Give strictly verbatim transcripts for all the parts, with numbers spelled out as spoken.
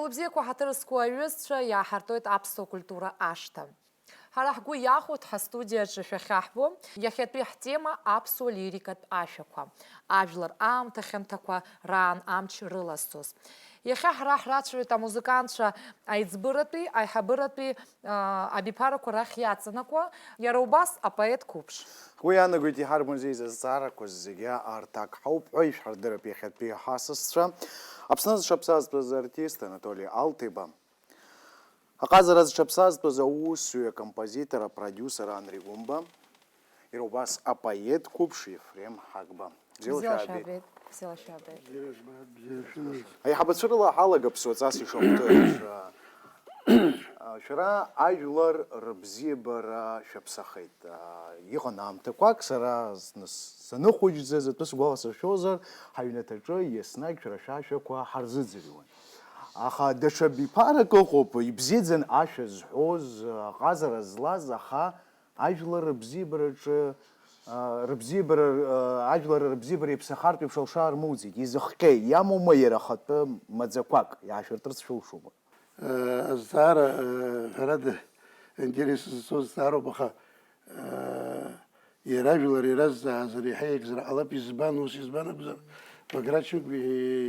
Лыбзиақәа ҳаҭыр зқәу аҩызцәа иааҳартуеит аԥсуа культура ашҭа. Ҳара ҳгәы иахәоит ҳастудиаҿы шәахьаҳбо, иахьатәи ҳтема аԥсуа лирикатә ашәақәа, ажәлар аамҭа хьанҭақәа раан амч рылазҵоз. Иахьа ҳара ҳрацәажәоит амузыкантцәа аиҵбыратәи, аиҳабыратәи, аа, абиԥарақәа рахь иаҵанакуа, иара убас апоет қәыԥш. Уи иаанагоит иҳармазеиз азҵаарақәа зегьы аарҭак ҳауп ҳәа ишәҳардырп иахьатәи ҳасасцәа. Аԥсны зҽаԥсазтәыз артист Анатоли Алҭеиба, аҟазара зҽаԥсазтәыз аусзуҩы, акомпозитор, апродиусер Анри Гәымба, иара убас апоет қәыԥш Ефрем Ҳагба. Бзиала шәаабеит. Бзиала шәаабеит. Аиҳабацәа рыла ҳалагап суаҵас ишахәҭоу еиԥш. Шәара ажәлар рыбзиабара шәаԥсахеит. Иҟан аамҭақәак, сара зны саныхәыҷӡаз атәы сгәаласыршәозар, ҳаҩнаҭаҿы еснагь шәара шәашәақәа ҳарзыӡырҩуан. Аха даҽа биԥарак ыҟоуп, ибзиаӡан ашәа зҳәоз, аҟазара злаз, аха ажәлар рыбзиабараҿы, а, рыбзиабара, а, ажәлар рыбзиабара иаԥсахартә еиԥш алшара рмоуӡеит. Изыхҟьеи, иамоума иара ахатәы маӡақәак, иаашәыртырц шәылшома? Э, азҵаара, э, ҳәарада, интерес зцу зҵаароуп, аха, э, иара ажәлар иразҵаазар, иаҳа еигзар ҟалап, избан ус, избан акәзар, Баграт Шьынқәба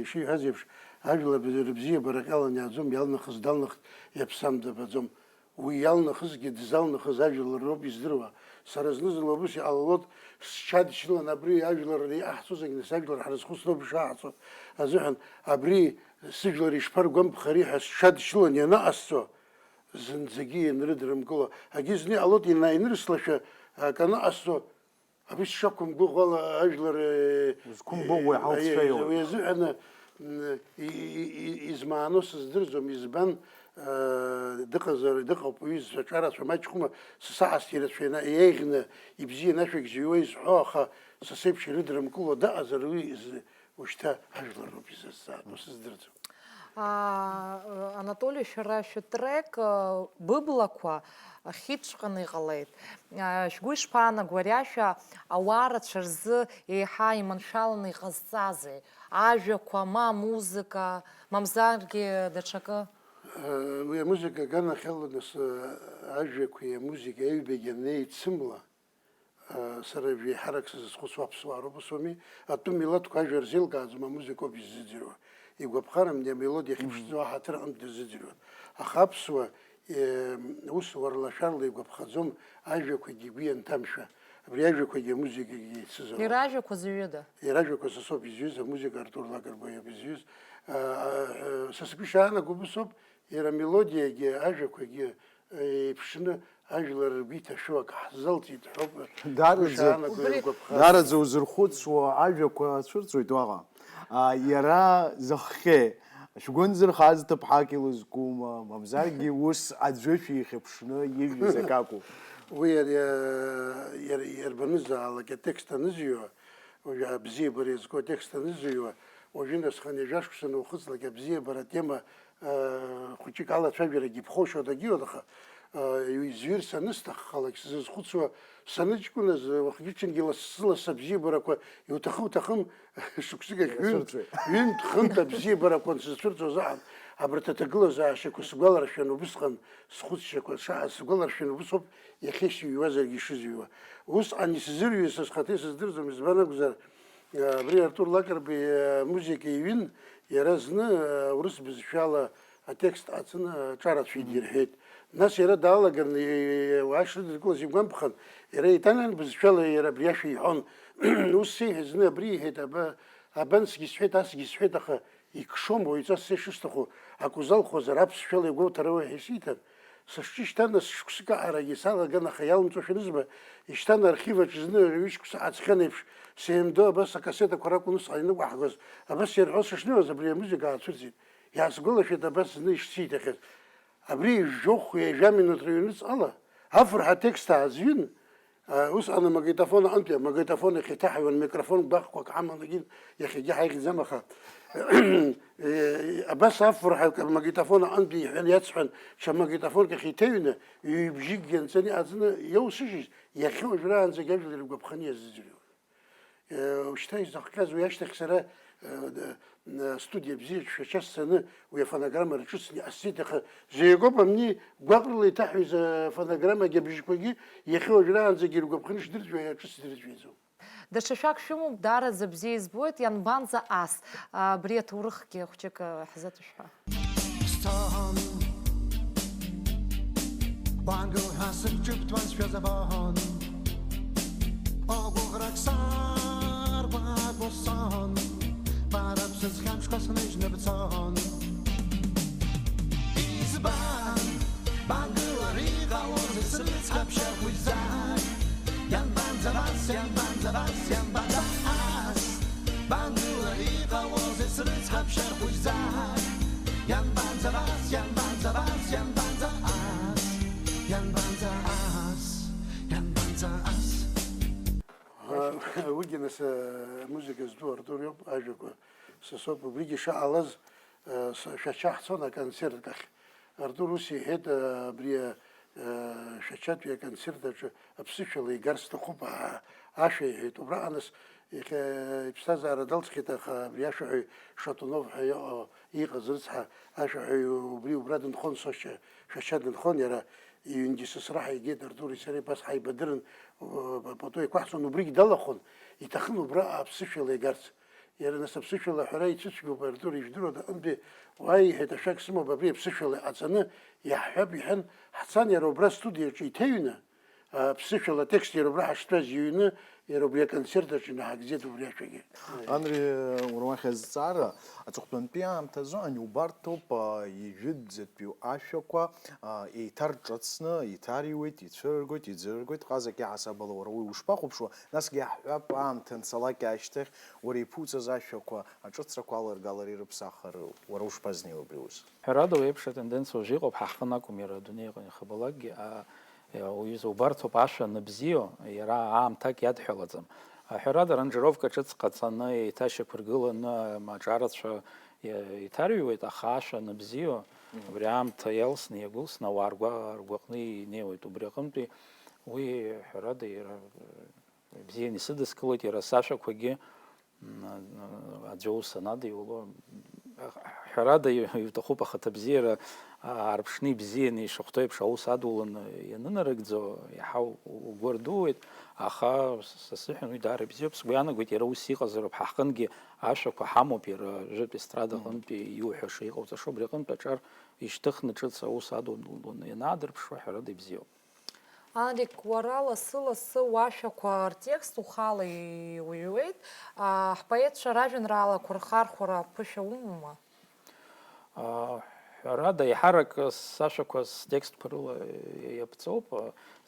ишиҳәаз еиԥш, ажәлар рыбзиабара акала иааӡом, иалнахыз далнахт, иаԥсам дабаӡом. Уи иалнахызгьы дызалнахыз ажәлар роуп издыруа. Сара зны-зынла убас иҟалалоит, сҽадшьылан абри ажәлар иҟаҳҵозаргьы, нас ажәлар ҳрызхәыцроуп ишаҳҵо азыҳәан, абри сыжәлар ишԥаргәамԥхари ҳәа сҽадшьылан ианаҟасҵо, зынӡагьы ианрыдрымкыло. Агьи зны иҟалоит, ианааинырслашәа акы анаҟасҵо, абри сшақәымгәыӷуа ала ажәлар, э, Зқәымгәыӷуа э, иҳалҵшәа э, иоуеит. Уи азыҳәан, м, и-, и-, и-, измааноу сыздырӡом, избан, э, дыҟазар, дыҟоуп уи зцәаҿарацәа маҷхәма, сасаҟасҭирацәа иана-, иеиӷьны, ибзианы ашәагь зыҩуа изҳәо, аха са сеиԥш ирыдрымкыло дыҟазар, уи з-, ушьҭа ажәлар роуп изазҵаатәу, сыздырӡом. Аа, Анатоли, шәара шәытрек, э, быблақәа хьыҵәҟьаны иҟалеит. Э, шәгәы ишԥаанаго, ари ашәа ауаа рацәа рзы еиҳа иманшәаланы иҟазҵазеи? Ажәақәа, ма амузыка, мамзаргьы даҽакы? Э, уи амузыка аганахьала нас, э, ажәақәеи амузыкеи аҩбагьы анеицымла, Сара еиҳарак сзызхәыцуа аԥсуаа роуп, ус ауми? Атәым милаҭқәа ажәа рзеилкааӡом, амузыка ауп иззыӡырҩуа. Игәаԥхарам, амелодиа ахьыԥшӡоу аҳаҭыр аҟынтә дырзыӡырҩуан. Аха аԥсуа, е, ус уарлашәарла игәаԥхаӡом, ажәақәагьы игәы ианҭамшәа. Абри ажәақәагьы амузыкагьы еицызароуп. Иара ажәақәа зҩыда? Иара ажәақәа са соуп изҩыз, амузыка Артур Лакрба иоуп изҩыз. А, а, а, са сгәы ишаанагоу убыс ауп, иара амелодиагьы ажәақәагьы еиԥшны ажәлар ргәы иҭашәо акы ҳзалҵит ҳәоуп. Даараӡа, Гәышьаанагои Убри- ргәаԥхаз. Даараӡа узырхәыцуа ажәақәа цәырҵуеит уаҟа. А, иара зыхҟьеи, шәгәы нзырхаз ҭыԥҳак илызкума, мамзаргьы ус аӡәы шәихьыԥшны ижәыз акакәу? Уи иар-, иар-, иарбанызаалак атекст анызҩуа, уажәы абзиабара иазку атекст анызыҩуа, уажәы насханы ҩажәа шықәса анухыҵлак, абзиабара атема, э, хәыҷык алацәажәарагьы иԥхоушьо дагьиуан, аха, э, изҩыр санысҭаххалак, сзызхәыцуа саныҷкәыназ, уахгьы-ҽынгьы лассы-лассы абзиабарақәа, иуҭахы-уҭахым, шықәсык ахь ҩынтә, Иацәырҵуеит. Ҩынтә-хынтә абзиабарақәа ансызцәырҵуаз аан, абарҭ аҭагылазаашьақәа сгәаларшәан убысҟан, схәыцшьақәа шааз сгәаларшәан убыс ауп, иахьа исыҩуазаргьы ишызыҩуа. Усҟан исзырҩыз са схаҭа исыздырӡом, избан акәзар, абри Артур Лакрба имузыка иҩын, иара зны аурыс бызшәала атекст ҟаҵаны аҿарацәа идирҳәеит. Нас иара даалаган, ауаа шрыдыркылаз игәамԥхан, иара италиан бызшәала иара абри ашәа иҳәон. Ус сеиҳәеит, зны абри иҳәеит, аба-, абансгьы сҳәеит, асгьы сҳәеит, аха Икшом уаҩҵас са ишысҭаху, акы узалхуазар, аԥсшәала игәоуҭар ауеи ҳәа исиҭан. Сышҿышьҭан, нас шықәсык аҟарагьы салаган, аха иалымҵуашәа анызба, ишьҭан архив аҿы зны ҩышықәса ҟаҵхьан еиԥш, сеимдо абас акассетақәа ракәын усҟан иныҟәаҳгоз, абас ирҳәо сышнеиуаз абри амузыка аацәырҵит. Иаасгәалашәеит абас зны ишсиҭахьаз. Абри жәохә ҩажәа минуҭ рыҩнуҵҟала афырҳа атекст аазҩын, Усҟан амагнитофон аҟынтәи, амагнитофон иахь иҭаҳауан, микрофон гәаҟқәак ҳаман, егьи иахьагьы ҳаихьӡам, аха, абас афырҳәа амагнитофон аҟынтәи иҳәан иацҳәан, ҽа магнитофонк ахь иҭыҩны, ҩбжьыкгьы анҵаны иҟаҵаны иоусыжьыз, иахьа уажәраанӡагь ажәлар иргәаԥханы иазыӡырҩуан. Ушьҭа изыхҟьаз уи ашьҭахь сара студиа бзиаҿ шәача сцаны уи афонограмма рҿыцны иҟасҵеит, аха Жеиакоп Амни гәаҟрыла иҭаҳәоз афонограммагьы абжьқәагьы иахьа уажәраанӡагьы ргәаԥханы шдыржәуа иаҿыцдыржәуаӡом. Даҽа шәак шәымоуп, даараӡа бзиа избоит, ианбанӡа ас? Абри аҭоурыхгьы хәҷык ҳзаҭышәҳәа. Сцон, уангыл ҳәа сыбҿыбҭуазшәа збон. Огәыӷрак саргәаҟуа сцон, бара бсыцхьамшқәа сныжьны бцон. Избан, бангылар иҟалозеи, срыцҳаԥшьа хәыҷӡа? Ианбанӡа вас, ианбанӡа вас, ианбанӡа ас? Бангылар иҟалозеи, срыцҳаԥшьа хәыҷӡа? Ианбанӡа вас, ианбанӡа вас, ианбанӡа ас? Ианбанӡа ас, ианбанӡа ас? Уигьы нас, э, музыка зду Артур иоуп, ажәақәа са соуп. Убригьы шаҟалаз, э, с-, Шәача ҳцон аконцерт ахь. Артур ус иҳәеит, э, абри, э, Шәачатәи аконцерт аҿы аԥсышәала игар сҭахуп, а-, ашәа иҳәеит. Убраҟа нас иахьа иԥсҭазаара далҵхьеит, аха абри ашәаҳәаҩ Шатунов ҳәа иҟоу, иҟаз рыцҳа, ашәаҳәаҩ убри убра дынхон, Сошьа Шәача дынхон, иара иҩнгьы сасра ҳаигеит, Артури сареи абас ҳаибадырын, э, пату еиқәаҳҵон, убригь далахәын, иҭахын убра аԥсышәала игарц. Иара нас аԥсышәала аҳәара ицәыцәгьоуп, Артур, ижәдыруада, аҟынтәи уааи, иҳәеит, ашәак сымоуп, абри аԥсышәала иҟаҵаны иаҳҳәап, иҳәан, ҳцан, иара убра астудиаҿы иҭеиҩны, аԥсышәала атекст иара убра ҳаштәаз иҩны, иара убри аконцерт аҿы инаҳагӡеит убри ашәагьы. Анри, уара уахь азҵаара, аҵыхәтәантәи аамҭазы ани убарҭоуп, а, ижәытәӡатәиу ашәақәа, а, еиҭарҿыцны, еиҭариуеит, ицәырыргоит, иӡырыргоит, ҟазак иаҳасабала уара уи ушԥахәаԥшуа? Насгьы иаҳҳәап, аамҭа анцалак ашьҭахь, уара иԥуҵаз ашәақәа аҿыцрақәа аларгалара ирыԥсахыр, уара ушԥазнеи убри аус? Ҳәарада, уи еиԥш атенденциа уажәы иҟоуп, ҳа ҳҟны акәым, иара адунеи аҟны иахьабалакгьы, а, уҩыза, убарҭоуп ашәа аныбзиоу, иара аамҭак иадҳәалаӡам. Ҳәарада, аранжировка ҿыц ҟаҵаны, еиҭашьақәыргыланы, аҿарацәа иа-, иҭарҩуеит, аха ашәа аныбзиоу, Мгм. убри аамҭа иалсны, иагәылсны ауаа ргәа-, ргәаҟны инеиуеит. Убри аҟынтәи уи, ҳәарада, иара, э, ибзианы исыдыскылоит, иара сашәақәагьы, м, аӡәы аус анадиуло, ҳәарада, иуҭахуп ахаҭабзиара аарԥшны, ибзианы ишахәҭоу еиԥш аус адуланы ианынарыгӡо, иаҳа у-, угәы ардууеит, аха са сзыҳәан уи даара ибзиоуп, сгәы иаанагоит, иара ус иҟазароуп, ҳа ҳҟынгьы ашәақәа ҳамоуп, иара жәытә естрада Мгм. аҟынтәи иуҳәаша иҟауҵаша, убри аҟынтә аҿар ишьҭыхны ҿыц аус адуланы ианаадырԥшуа, ҳәарада, ибзиоуп. Алик, уара лассы-лассы уашәақәа ртекст ухала иуҩуеит. А, ҳпоетцәа ражәеинраалақәа рхархәара ԥышәа умоума? А, ҳәарада, еиҳарак сашәақәа стекстқәа рыла иаԥҵоуп.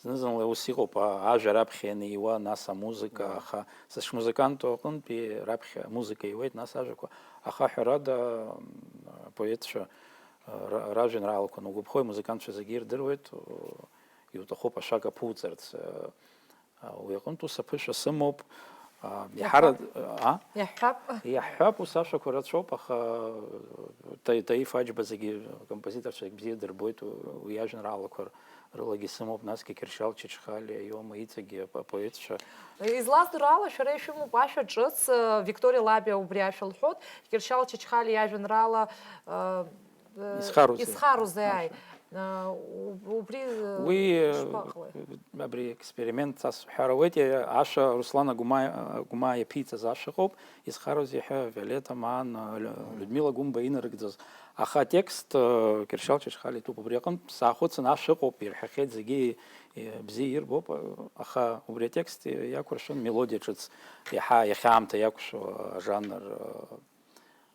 Зны-зынла ус иҟоуп, а, ажәа раԥхьа ианиуа, нас амузыка, Мгм. аха сышмузыканту аҟынтәи раԥхьа амузыка иуеит, нас ажәақәа. Аха ҳәарада, м, апоетцәа, а, ра-, ражәеинраалақәа анугәаԥхо, имузыкантцәа зегьы ирдыруеит. Иуҭахуп ашәак аԥуҵарц, а, а, уи аҟынтә ус аԥышәа сымоуп, а, Иаҳҳәап. иаҳара-, а? Иаҳҳәап. Иаҳҳәап, ус ашәақәа рацәоуп, аха Таи-, Таиф Аџьба зегьы, акомпозиторцәа зегь бзиа дырбоит, уи ажәеинраалақәа рылагьы сымоуп, насгьы Кьыршьал Чачхалиа иоума, иҵегьы ап-, апоетцәа. Излаздыруа ала, шәара ишәымоуп ашәа ҿыц, э, Викториа Лабиа убри ашәа лҳәоит, Кьыршьал Чачхалиа иажәеинраала, э, Исхарузеи. Исхарузеи, ааи. Ашәа. А, у-, убри, э, Уи, э, ишԥаҟалеи? Абри експеримент ас ҳәара ауеит, иара ашәа Руслан Агәмаа, Агәмаа иаԥиҵаз ашәа ыҟоуп, Исхарузеи ҳәа Виолетта Маан, э, Лю-, Мм. Людмила Гәымба инарыгӡаз. Аха атекст, э, Кьыршьал Чачхалиа итәуп. Убри аҟынтә саахәыцын, ашәа ыҟоуп, ирҳәахьеит зегьы, э, бзиа ирбоуп, э, аха убри атекст иақәыршәын мелодиа ҿыц, иаҳа иахьа аамҭа иақәшәо ажанр, э,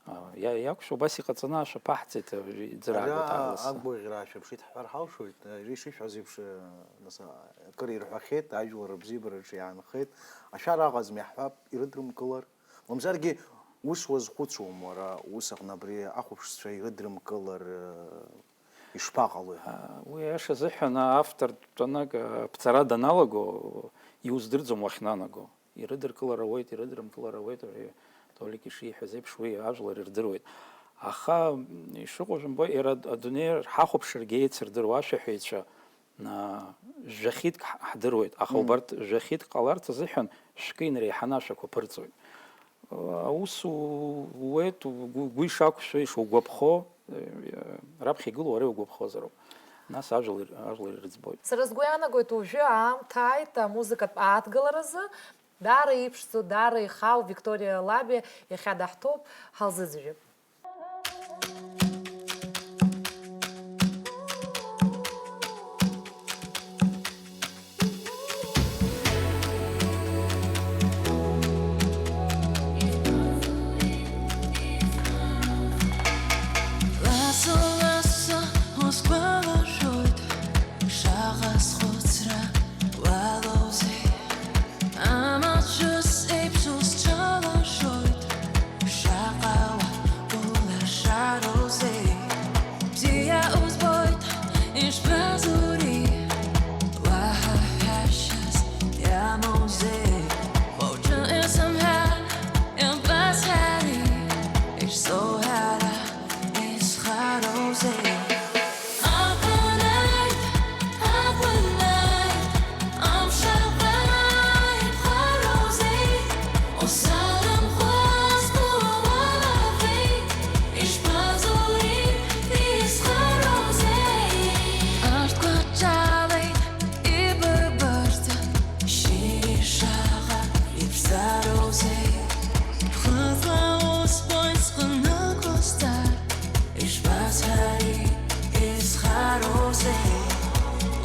А, иа-, иакәшо убас иҟаҵаны ашәа ԥаҳҵеит, уажәы иӡыраагоит Ара ааглас. Агәаӷьра аашәаԥшит ҳҳәар ҳалшоит, ари шишәҳәаз еиԥш, э, нас, а, акыр ирҳәахьеит, ажәлар рыбзиабараҿы иаанхеит, ашәара аҟазма иаҳҳәап, ирыдрымкылар, мамзаргьы ус уазхәыцуам уара, ус аҟны абри ахәаԥшцәа ирыдрымкылар, э, ишԥаҟалои ҳәа? А, уи аиаша азыҳәан автор дтәаны акы, аԥҵара даналаго, иуздырӡом уахьнанаго. Ирыдыркылар ауеит, ирыдрымкылар ауеит, уи Толик ишиҳәаз еиԥш, уи ажәлар ирдыруеит. Аха, м, ишыҟоу жәымбо, иара ад-, адунеи ҳахәаԥшыргьы еицырдыруа ашәаҳәаҩцәа, а, жәахьык ҳ-, ҳдыруеит, аха Мм. убарҭ жәахьык ҟаларц азыҳәан шәкы инреиҳаны ашәақәа ԥырҵуеит. Аус у-, уеит, угәы, угәы ишақәшәо, ишугәаԥхо, э, раԥхьа игылоу уара иугәаԥхозароуп. Нас ажәлар, ажәлар ирыӡбоит. Сара сгәы иаанагоит, уажәы аамҭа ааит амузыкатә ааҭгыларазы. Даара иԥшӡоу, даара ихау Викториа Лабиа иахьа даҳҭоуп, ҳалзыӡырҩып. Лассы-лассы усгәалашәоит, шаҟа схәыцра уалоузеи. Амацәыс еиԥш усцәалашоит, шаҟа уа улашароузеи. Бзиа узбоит, ишԥазури, уаҳа ҳәашьас иамоузеи. Уаҩы исымҳәар, илбазҳәари, ишсоуҳәара исхароузеи. Акәын ааит, акәын ааит, амш аҟа иԥхароузеи, усалымхуаз уалахеит, ишԥазури, исхароузеи. Арҭқәа ҿалеит ибыбарҭа, шьыри шаҟа иԥшӡароузеи. Ԥхыӡла узбоит сҟны кәысҭар, ишбасҳәари, исхароузеи?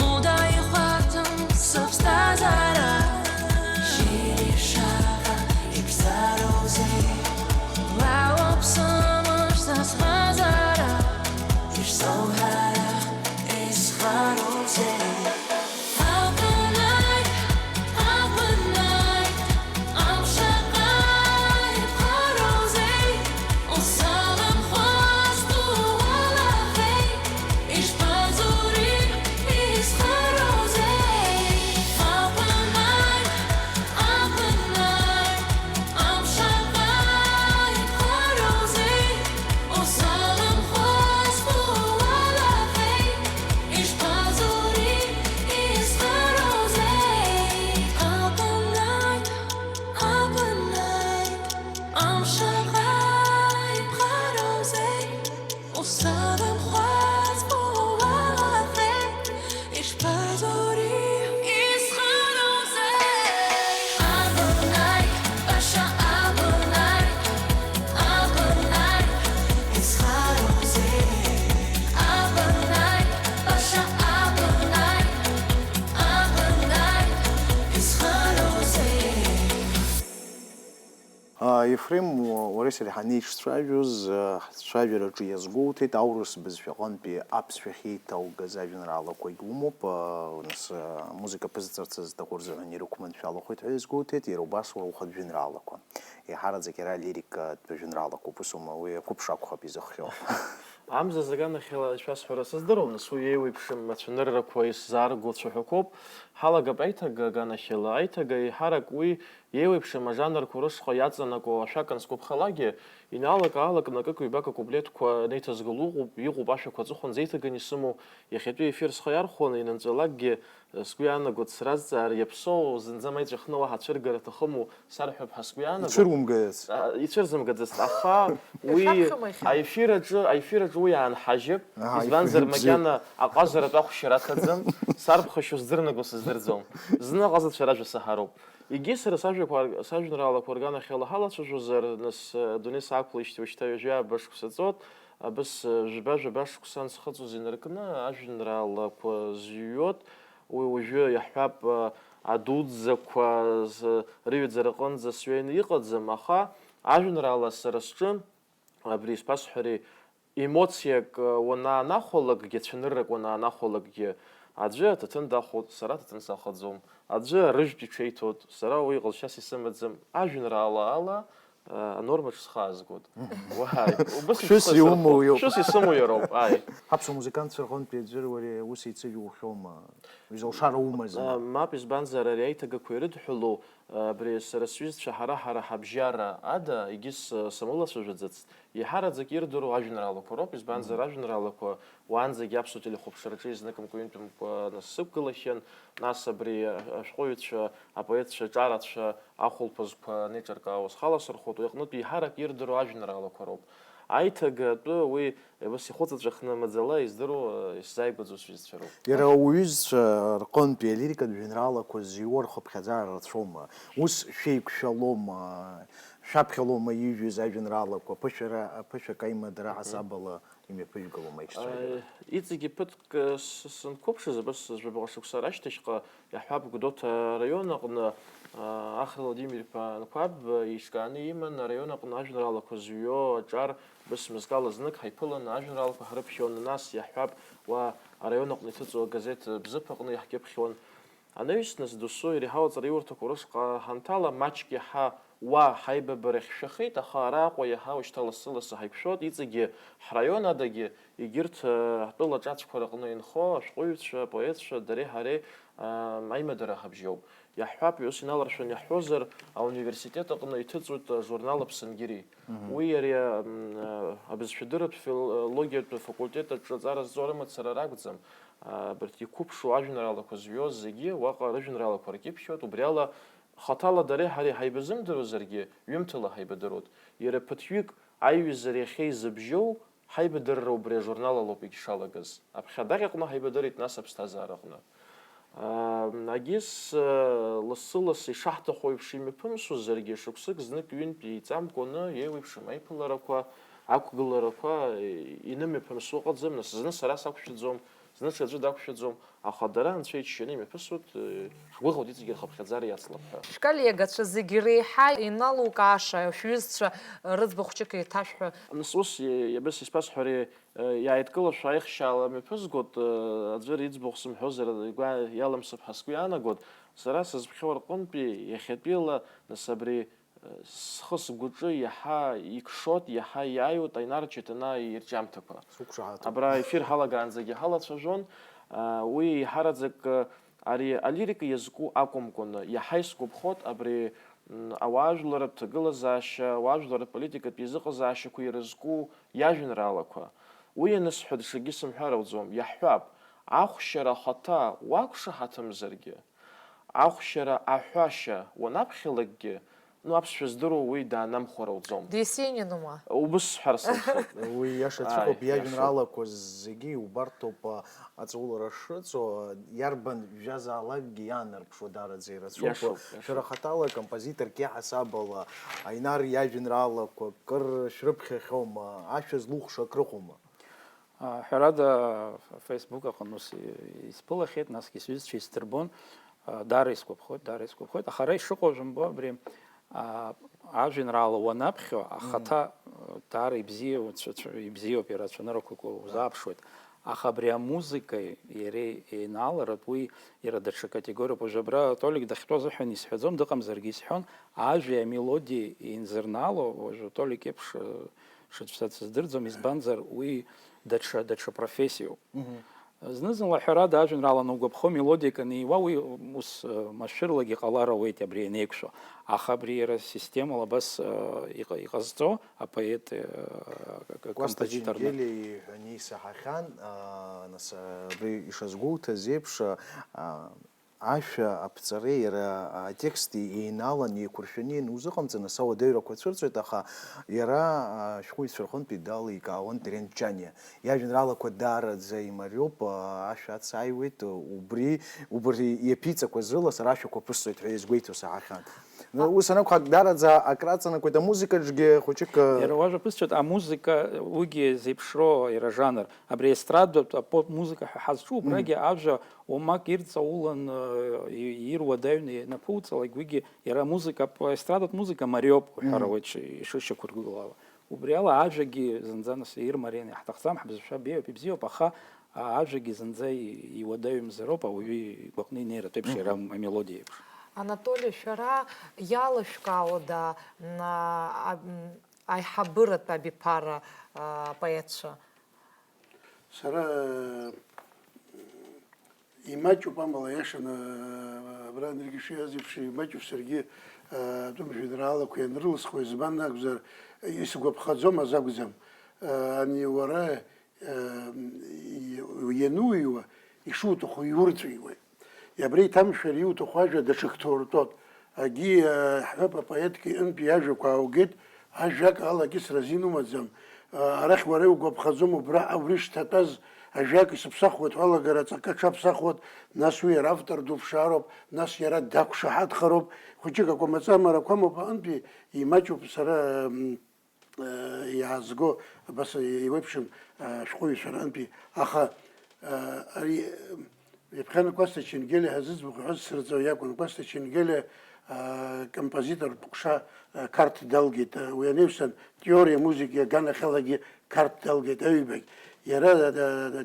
Уда ихәарҭам сыԥсҭазаара, шьыри шаҟа иԥшӡароузеи? Уа уоуп сымш сазхазаара, ишсоуҳәара, исхароузеи? Акәын ааит, акәын ааит, амш аҟа иԥхароузеи, усалымхуаз уалахеит, ишԥазури, исхароузеи? Акәын ааит, акәын ааит, амш аҟа иԥхароузеи, усалымхуаз уалахеит, ишԥазури, исхароузеи? Акәын ааит, акәын ааит, амш аҟа иԥхароузеи, усалымхуаз уалахеит, ишԥазури, исхароузеи? Акәын ааит, баша акәын ааит, акәын ааит, исхароузеи? Акәын ааит, баша акәын ааит, акәын ааит, исхароузеи? А, Ефрем, уа-, уареи сареи ҳанеиҿцәажәоз, а, ҳцәажәараҿы иазгәоуҭеит, аурыс бызшәаҟынтәи аԥсшәахь еиҭаугаз ажәеинраалақәагь умоуп, а, нас, а, музыка ԥызҵарц зҭаху рзыҳәан ирықәманшәалахоит ҳәа иазгәоуҭеит, иара убас уара ухатә жәеинраалақәа. Еиҳараӡак иара лирикатә жәеинраалақәоуп, ус аума, уи ақәыԥш акәхап изыхҟьо. Амза аганахьала ишәасҳәара сыздыруам, нас уи еиуеиԥшым ацәаныррақәа исзаарго цәаҳәақәоуп. Ҳалагап аиҭага аганахьала. Аиҭага еиҳарак уи еиуеиԥшым ажанрқәа рышҟа иаҵанакуа ашәак ансгәаԥхалакгьы, инаалак-аалакны акык-ҩбак акуплетқәа анеиҭазгало ыҟоуп, иҟоуп ашәақәа аҵыхәанӡа еиҭаганы исымоу, иахьатәи аефир схы иархәаны ианынҵәалакгьы, сгәы иаанагоит сразҵаар, иаԥсоу, зынӡа ма иҵәахны уаҳа ацәыргара аҭахыму сарҳәап ҳәа сгәы иаанагоит. Ицәырумгац. А, ицәырзымгаӡацт, аха уи ишәарҭам иахьа. Аефир аҿы, аефир аҿы уи иаанҳажьып, аҳа, избанзар, ишәарҭам бзиа. Макьана аҟазаратә ахәшьара аҭаӡам, сарԥхашьо сдырнаго сыздырӡом. Зны аҟазацәа ражәа саҳароуп. Егьи сара сажәақәа ар-, сажәеинраалақәа рганахьала ҳалацәажәозар, нас, адунеи саақәлеижьҭеи уажәшьҭа ҩажәи ааба шықәса ҵуеит, абас, жәба-жәаба шықәса ансхыҵуаз инаркны ажәеинраалақәа зҩуеит. Уи уажәы иаҳҳәап, адуӡӡақәа з-, рыҩаӡара аҟынӡа сҩеины иҟаӡам, аха ажәеинраала сара сҿы, абри исбасҳәари, Емоциак, уанаанахәалакгьы, цәаныррак уанаанахәалакгьы, аӡәы аҭаҭын дахоит, сара аҭаҭын сахаӡом, аӡәы арыжәтә иҽеиҭоит, сара уи ҟазшьас исымаӡам, ажәеинраала ала, а, анормаҿ схы аазгоит. Уааи, убыс Хәшәыс иҽхысырхәо, иумоу иоуп. Хәшәыс исымоу иароуп, ааи. Ҳаԥсуа музыкантцәа рҟынтәи аӡәыр уара ус еицыжәухьоума? Изылшара умазма? А, мап, избанзар, ари аиҭагақәа ирыдҳәалоу Абри сара сҩызцәа ҳара-ҳара ҳабжьара ада, егьыс самылацәажәаӡацт, еиҳараӡак ирдыруа ажәеинраалақәа роуп, избанзар, ажәеинраалақәа уаанӡагьы аԥсуа телехәаԥшраҿы изныкымкәа-ҩынтәымкәа насыԥгылахьан, нас абри ашәҟәыҩҩцәа, апоетцәа, аҿарацәа ахәылԥазқәа анеиҿыркаауа схаласырхәуеит, уи аҟнытә еиҳарак ирдыруа ажәеинраалақәа роуп. Аиҭага атәы уи Ус ихәыҵаҵәахны маӡала издыруа, исзааигәаӡоу сҩызцәа роуп. Иара уҩызцәа рҟынтәи алирикатә жәеинраалақәа зыҩуа рхыԥхьаӡара рацәоума? Ус шәеиқәшәалома? Шәаԥхьалома ижәыз ажәеинраалақәа? Ԥышәара, ԥышәак аимадара ҳасабала имҩаԥыжәгалома аишьцәажәара? Иҵегьы ԥыҭк, э, с-, сынқәыԥшыз, абас жәабаҟа шықәса рашьҭахьҟа, иаҳҳәап, Гәдоуҭа араион аҟны, а, Ахра Владимир-иԥа Анқәаб, а, еиҿкааны иман араион аҟны ажәеинраалақәа зҩо аҿар, бысмызкала знык ҳаиԥыланы ажәеинраалақәа ҳрыԥхьон, нас, иаҳҳәап, уа араион аҟны иҭыҵуа агазеҭ Бзыԥ аҟны иаҳкьыԥхьуан. Анаҩс, нас, досу иреиҳау аҵараиурҭақәа рышҟа ҳанҭала, маҷк иаҳа уа ҳаибабарахь шәахеит, аха араҟа иаҳа ушьҭа лассы-лассы ҳаиқәшәоит, иҵегьы ҳраион адагьы, егьырҭ, э, ҳтәыла ҿацәқәа рыҟны инхо ашәҟәыҩҩцәа, апоетцәа, дареи ҳареи, э, аимадара ҳабжьоуп. Иаҳҳәап, ус иналаршәаны иаҳҳәозар, ауниверситет аҟны иҭыҵуеит ажурнал Аԥсынгьери. Уи иареи, м, э, абызшәадырратә филологиатә факультет аҿы аҵара зҵо рымацара ракәӡам. Э, абарҭ иқәыԥшу ажәеинраалақәа зҩуаз зегьы уаҟа рыжәеинраалақәа ркьыԥхьуеит, убри ала хаҭала дареи ҳареи ҳаибазымдыруазаргьы, ҩымҭала ҳаибадыруеит. Иара ԥыҭҩык аиҩызара иахьа изыбжьоу ҳаибадырра убри ажурнал алоуп егьшалагаз. Аԥхьадаҟьаҟны ҳаибадырит нас аԥсҭазаараҟны. Ам, агьыс, э, лассы-лассы ишаҳҭаху еиԥш имҩаԥымсуазаргьы, шықәсык знык-ҩынтә еиҵамкәаны еиуеиԥшым аиԥыларақәа, ақәгыларақәа, э, инымҩаԥымсуа ыҟаӡам, нас зны сара сақәшәаӡом, зны ҽаӡәы дақәшәаӡом, аха дара анцәа иччаны имҩаԥысуеит, э, ҳгәыӷуеит иҵегьы рхыԥхьаӡара иацлап ҳәа. Шәколлегацәа зегьы реиҳа иналукааша шәҩызцәа рыӡбахә хәҷык еиҭашәҳәа. Нас ус, э, абас исԥасҳәари, Иааидкылашәа аихшьаала мҩаԥызгоит, аӡәыр иӡбахә сымҳәозар, игәы иалымсып ҳәа сгәы иаанагоит. Сара сызԥхьоу рҟынтәи иахьатәиала, нас, абри схы-сгәаҿы иаҳа икшоит, иаҳа иааиуеит Аинар Чеҭанаа ирҿиамҭақәа. Сықәшаҳаҭуп. Абра ефир ҳалагаанӡагьы ҳалацәажәон. Уи еиҳараӡак ари алирика иазку акәымкәаны, иаҳа исгәаԥхоит абри, м, ауаажәларратә ҭагылазаашьа, ауаажәларратә политикатә еизыҟазаашьақәа ирызку иажәеинраалақәа. Уи анысҳәа, даҽакгьы сымҳәар ауӡом, иаҳҳәап, ахәшьара ахаҭа уақәшаҳаҭымзаргьы, ахәшьара аҳәашьа уанаԥхьалакгьы, ну, аԥсшәа здыруа уи даанамхәар ауӡом. Есениныма? Убыс сҳәар сылшоит. Уи иаша, ааи, ацәыхоуп, иаша. Иажәеинраалақәа зегьы иубарҭоуп, а, аҵаулара шыҵоу, а, иарбан жәазаалакгьы иаанарԥшуа даараӡа ирацәоуп. Иашоуп, иашоуп. Шәара хаҭала композиторк иаҳасаб ала, Аинар иажәеинраалақәа кыр шәрыԥхьахьоума, ашәа злухша акрыхәома? А, ҳәарада, Facebook аҟны ус и-, исԥылахьеит, насгьы сҩызцәа исдырбон, а, даара исгәаԥхоит, даара исгәаԥхоит, аха ара ишыҟоу жәымбо абри, а, ажәеинраала уанаԥхьо, ахаҭа, а, даара ибзиа, уцәа-, цәа-, ибзиоуп, иара ацәаныррақәа ку-, узааԥшуеит. Аха абри амузыкеи иареи еинааларатә уи иара даҽа категориоуп. Уажә абра Толик дахьтәоу азыҳәан исҳәаӡом, дыҟамзаргьы исҳәон, ажәеи амелодиеи инзырнаало, уажәы Толик еиԥш, а, шыцәцац сыздырӡом, избанзар, уи даҽа, даҽа профессиоуп. Мгм. Зны-зынла, ҳәарада, ажәеинраала анугәаԥхо, мелодиак аниуа, уи ус, э, машәырлагьы ҟалар ауеит абри анеиқәшәо. Аха абри иара системала абас, э, иҟа-, иҟазҵо апоет, э, к-, к-, Кәасҭа композитор. Џьангелиа иҳәаны исаҳахьан, а, нас, а, абри ишазгәоуҭаз еиԥш, а, а, Ашәа аԥҵареи иара атексти еинаалан еиқәыршәаны ианузыҟамҵа, нас ауадаҩрақәа цәырҵуеит, аха иара ашәҟәыҩҩцәа рҟынтәи даликаауан Терент Ҷаниа. Иажәеинраалақәа даараӡа имариоуп, ашәа ацааиуеит, убри, убри иаԥиҵақәаз рыла сара ашәақәа ԥысҵоит ҳәа иазгәеиҭо саҳахьан. Ус анакәха, даараӡа акраҵанакуеит амузыкаҿгьы хәыҷык. Иара уажәа ԥысҵәоит, амузыка, уигьы зеиԥшроу иара жанр. Абри аестрадатә апоп музыка ҳәа ҳазҿу, убрагьы ажәа уамак ирҵаулан, э, и-, ируадаҩны ианаԥуҵалак, уигьы иара амузыка, ап-, аестрадатә музыка мариоуп, уҳәар ауеит, ш-, ишышьақәыргылало. Убри ала ажәагьы зынӡа нас ирмарианы иаҳҭахӡам, ҳбызшәа беиоуп, ибзиоуп, аха, а, ажәагьы зынӡа и-, иуадаҩымзароуп ауаҩы игәаҟны инеиратә еиԥш, иара амелодиа еиԥш. Анатоли, шәара иалышәкаауада, м, а, а, м, аиҳабыратә абиԥара, а, апоетцәа? Сара, Имаҷуп, амала, иашаны, абра Андрегьы ишиҳәаз еиԥш, имаҷуп саргьы, а, атәым жәеинраалақәа ианрылысхуа, избан акәзар, исгәаԥхаӡомаз акәӡам, а, ани уара, а, и-, иануиуа, ишуҭаху иурҵәиуеит. Абра иҭамшәар иуҭаху ажәа даҽак ҭуртәот. Агьи, а, ҳҳәап, апоетгьы ынтә иажәақәа ааугеит, ажәак алакьысра азин умаӡам. А, арахь уара иугәаԥхаӡом убра, убри шҭатәаз ажәак исыԥсахуеит ҳәа алагара аҵакы аҽаԥсахуеит, нас уи иара автор дуԥшаароуп, нас иара дақәшаҳаҭхароуп, хәыҷык акәамаҵамарақәа амоуп аҟынтәи, имаҷуп сара, м, э, иаазго, абас еиуеиԥшым, э, ашәҟәыҩҩцәа рҟынтәи. Аха, э, ари, э, ҩаԥхьа Кәасҭа Ченгелиа ҳәа зыӡбахә иҳәоз сырҵаҩ иакәын. Кәасҭа Ченгелиа, э, композитортә ҟәша, э, Қарҭ далгеит. Э, уи анаҩсан теориа музыки аганахьалагьы Қарҭ далгеит аҩбагь. Иара, э,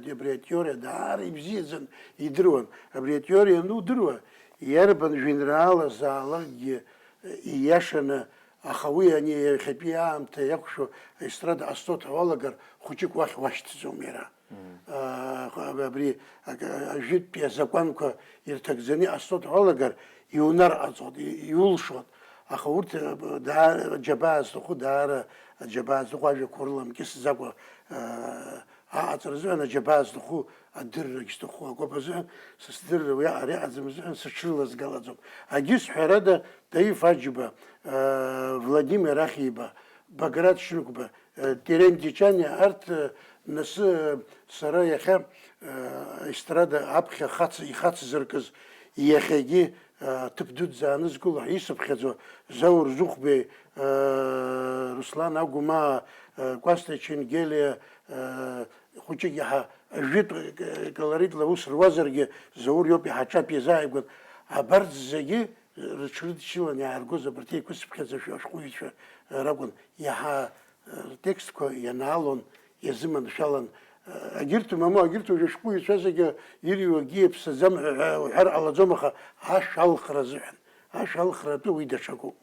э, абри атеориа даара ибзиаӡан идыруан. Абри атеориа анудыруа, иарбан жәеинраалазаалакгьы, э, ииашаны Аха уи ани иахьатәи аамҭа иақәшәо аестрада ҟасҵо ҳәа уалагар, хәыҷык уахь уашьҭӡом иара. Мм. Аа, абри ак-, ажәытәтәи азакәанқәа ирҭагӡаны иҟасҵо ҳәа уалагар, иунарҟаҵот, и-, иулшот. Аха урҭ, э, даара аџьабаа зҭаху, даара аџьабаа зҭаху ажәақәа урыламкьысӡакәа, аа, аҟаҵара азыҳәан аџьабаа зҭаху, адыррагь зҭаху акоуп азыҳәан, са сдырра уиаҟара иҟаӡам азыҳәан сыҽрылазгалаӡом. Агьыс ҳәарада, Таиф Аџьба, э, Владимир Ахиба, Баграт Шьынқәба, э, Терентий Чаниа, арҭ, э, насы, э, сара иахьа, э, аестрада аԥхьа хац-, ихацзыркыз, иахьагьы, э, ҭыԥ дуӡӡа аанызкыло ҳәа исыԥхьаӡо, Заур Зухбеи, э, Руслан Агәмаа, э, Кәасҭа Ченгелиа, э, хәыҷык иаҳа ажәытә к-, колоритла аус руазаргьы, Заур иоуп иаҳа аҿатә иазааигәан. Абарҭ зегьы рыҽрыдшьылан иааргоз абарҭ еиқәыцыԥхьаӡа ашәҟәыҩҩцәа ракәын. Иаҳа, э, ртекстқәа ианаалон, иазыманшәалан. Э, агьырҭ, мамоу, агьырҭ уажәы ашәҟәыҩҩцәа зегьы ирҩуагьы иаԥсаӡам ҳәа, ҳәа уҳәар ҟалаӡом, аха ашә алхра азыҳәан. Ашә алхра атәы уи даҽакуп.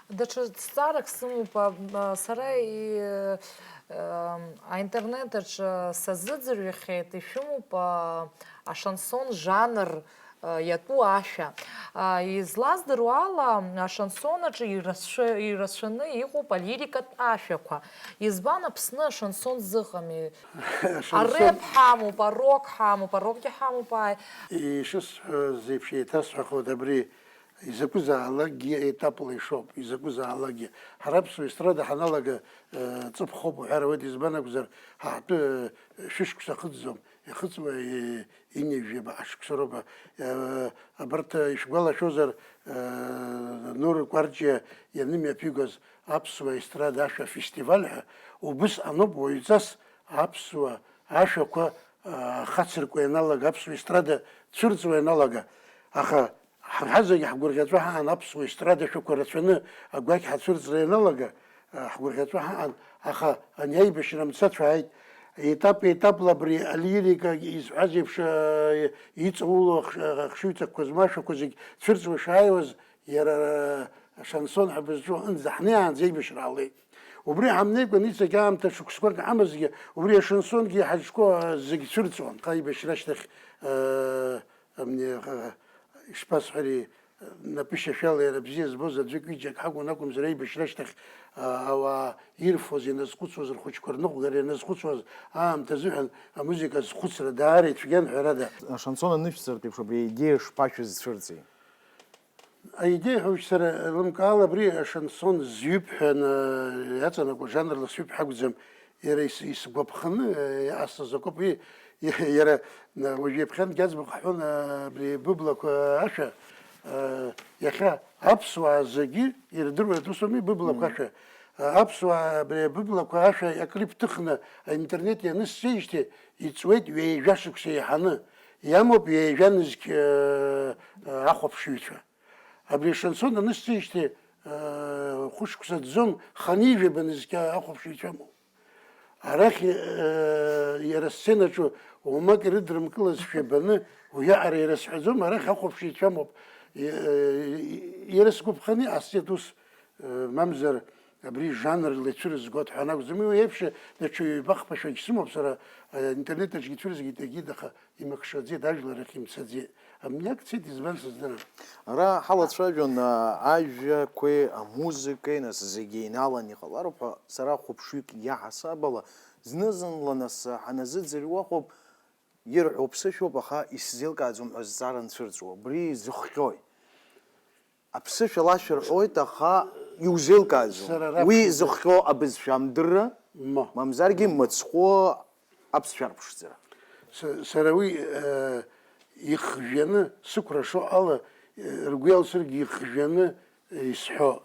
Даҽа зҵаарак сымоуп, а, а, сара и-, ам, аинтернет аҿы сазыӡырҩхьеит, ишәымоуп, а, ашансон жанр, а, иатәу ашәа. А, излаздыруа ала, ашансон аҿы ирацәа-, ирацәаны иҟоуп алирикатә ашәақәа. Избан Аԥсны ашансон зыҟами? Ашансон Ареп ҳамоуп, арок ҳамоуп, арокгьы ҳамоуп, ааи. Ишысҳәаз еиԥш еиҭасҳәахуеит абри. Изакәызаалакгьы етапла ишоуп, изакәызаалакгьы. Ҳара аԥсуа естрада ҳаналага, э, ҵыԥхоуп уҳәар ауеит, избан акәзар, ҳа ҳтәы, э, шәышықәса ахыҵӡом, ихыҵуа, э, ҩынҩажәаба ашықәса роуп. Э, абарҭ, э, ишәгәалашәозар, э, Нур Кәарҷиа ианымҩаԥигоз аԥсуа естрада ашәа афестиваль ҳәа, убысҟаноуп уаҩҵас аԥсуа ашәақәа, э, хацыркуа ианалага, аԥсуа естрада цәырҵуа ианалага. Аха Ҳара ҳазегьы ҳгәырӷьаҵәа ҳаан аԥсуа естрада шәақәа рацәаны агәақь ҳацәырҵра ианалага, ҳгәырӷьаҵәа ҳаан, аха ани аибашьра мцацәа ааит. Етап-етапла абри алирика изҳәаз еиԥш, иҵаулоу ахш-, ахшыҩҵакқәа змашәақәа зегь цәырҵуа шааиуаз, иара ашансон ҳәа бызҿу аҟынӡа ҳнеиаанӡа аибашьра ҟалеит. Убри ҳамнеикәа, иҵегь аамҭа шықәсқәак ҳамазгьы, убри ашансонгьы ҳаҿқәа зегь цәырҵуан. Аибашьра ашьҭахь, Амни, аха, ишԥасҳәари, напышьашәала иара бзиа збоз аӡәык-ҩыџьак ҳакәын акәымзар, аибашьра ашьҭахь, а, ауаа ирфоз, ианазхәыцуаз, рхәыҷқәа рныҟәгара ианазхәыцуаз аамҭа азыҳәан амузыка азхәыцра даара ицәгьан, ҳәарада. Ашансон анышәҵартә еиԥш абри аидеиа шԥашәызцәырҵи? Аидеиа ҳәа уажә сара еилымкаала абри ашансон зҩып ҳәа ана-, иаҵанакуа жанрла сҩып ҳәа акәӡам, иара ис-, исгәаԥханы, э, иҟасҵаз акоуп. Уи, и-, иара, на, уажә ҩаԥхьантәгьы аӡбахә ҳҳәон, а, абри быблақәа ашәа, а, иахьа аԥсуаа зегьы ирдыруеит, ус ауми, быблақәа Мм. ашәа. А, аԥсуаа абри быблақәа ашәа акыр иԥҭыхны аинтернет ианысҵеижьҭеи иҵуеит ҩажәа шықәса еиҳаны. Иамоуп ҩажәа нызқь, э, э, ахәаԥшыҩцәа. Абри ашансон анысҵеижьҭеи, э, хәышықәса ӡӡом, ханижәаба нызқь ахәаԥшыҩцәа амоуп. Арахь, э, иара асценаҿы уамак ирыдрымкылазшәа баны, уиаҟара ирасҳәаӡом, арахь ахәаԥшыҩцәа амоуп. Э, э, иара сгәаԥханы иҟасҵеит ус, э, мамзар, Абри жанрла ицәырызгоит ҳәа анакәӡам, уи еиԥш даҽа ҩба-хԥа шәагь сымоуп сара, аинтернет аҿгьы ицәырызгеит егьит, аха имакшаӡеит, ажәлар ахь имцаӡеит. Амни акцент избан сыздырам. Ара ҳалацәажәон, а, ажәақәеи амузыкеи, нас зегьы еинаалан иҟалароуп ҳәа сара хәаԥшҩык иаҳасаб ала, зны-зынла нас ҳаназыӡырҩуа ҳәоуп, ирҳәо ԥсышәоуп, аха исзеилкааӡом ҳәа зҵаара нцәырҵуа. Убри зыхҟьои? Аԥсышәала ашәа рҳәоит, аха иузеилкааӡом. Сара раԥхьаӡа. Уи зыхҟьо абызшәа амдырра, Ма. мамзаргьы мыцхәы аԥсшәа арԥшӡара. Са-, сара уи, э, ихжәаны, сықәра шо ала, э, ргәы иалсыргьы ихжәаны, э, исҳәо.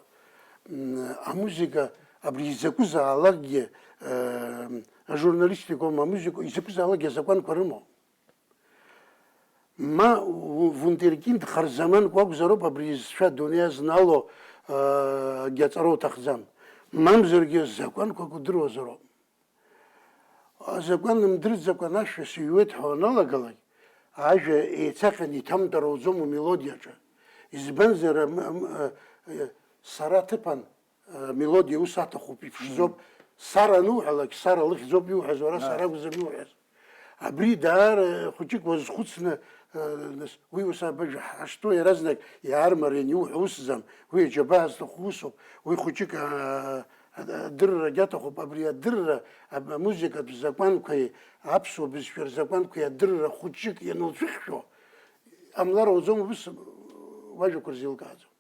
М, амузыка, абри изакәызаалакгьы, э, ажурналистикоума, амузыка, изакәызаалакгьы азакәанқәа рымоуп. Ма ву-, вундеркинд харзаманк уакәзароуп абри изцәа адунеи азнало, э, агьаҵара уҭахӡам. Мамзаргьы закәанқәак удыруазароуп. Азакәан мдырӡакәа анашәа сыҩуеит ҳәа уаналагалак, ажәа еицаҟьаны иҭамтәар ауӡом умелодиаҿы. Избанзар, ам-, ам-, э, э, сара аҭыԥан, э, мелодиа ус аҭахуп, иԥшӡоуп. Сара ануҳәалак, сара лыхьӡоуп иуҳәаз, уара Ааи. сара акәӡам иуҳәаз. Абри даара хәыҷык уазхәыцны, э, нас, уи ус абажә ҳашҭо иаразнак иаармариан иуҳәо усӡам, уи аџьабаа зҭаху усуп, уи хәыҷык, а, а, адыррагь аҭахуп, абри адырра, а, амузыкатә закәанқәеи аԥсуа бызшәа рзакәанқәеи адырра хәыҷык иануцәыхьшәо, ҟамлар ауӡом, убыс уажәақәа рзеилкааӡом.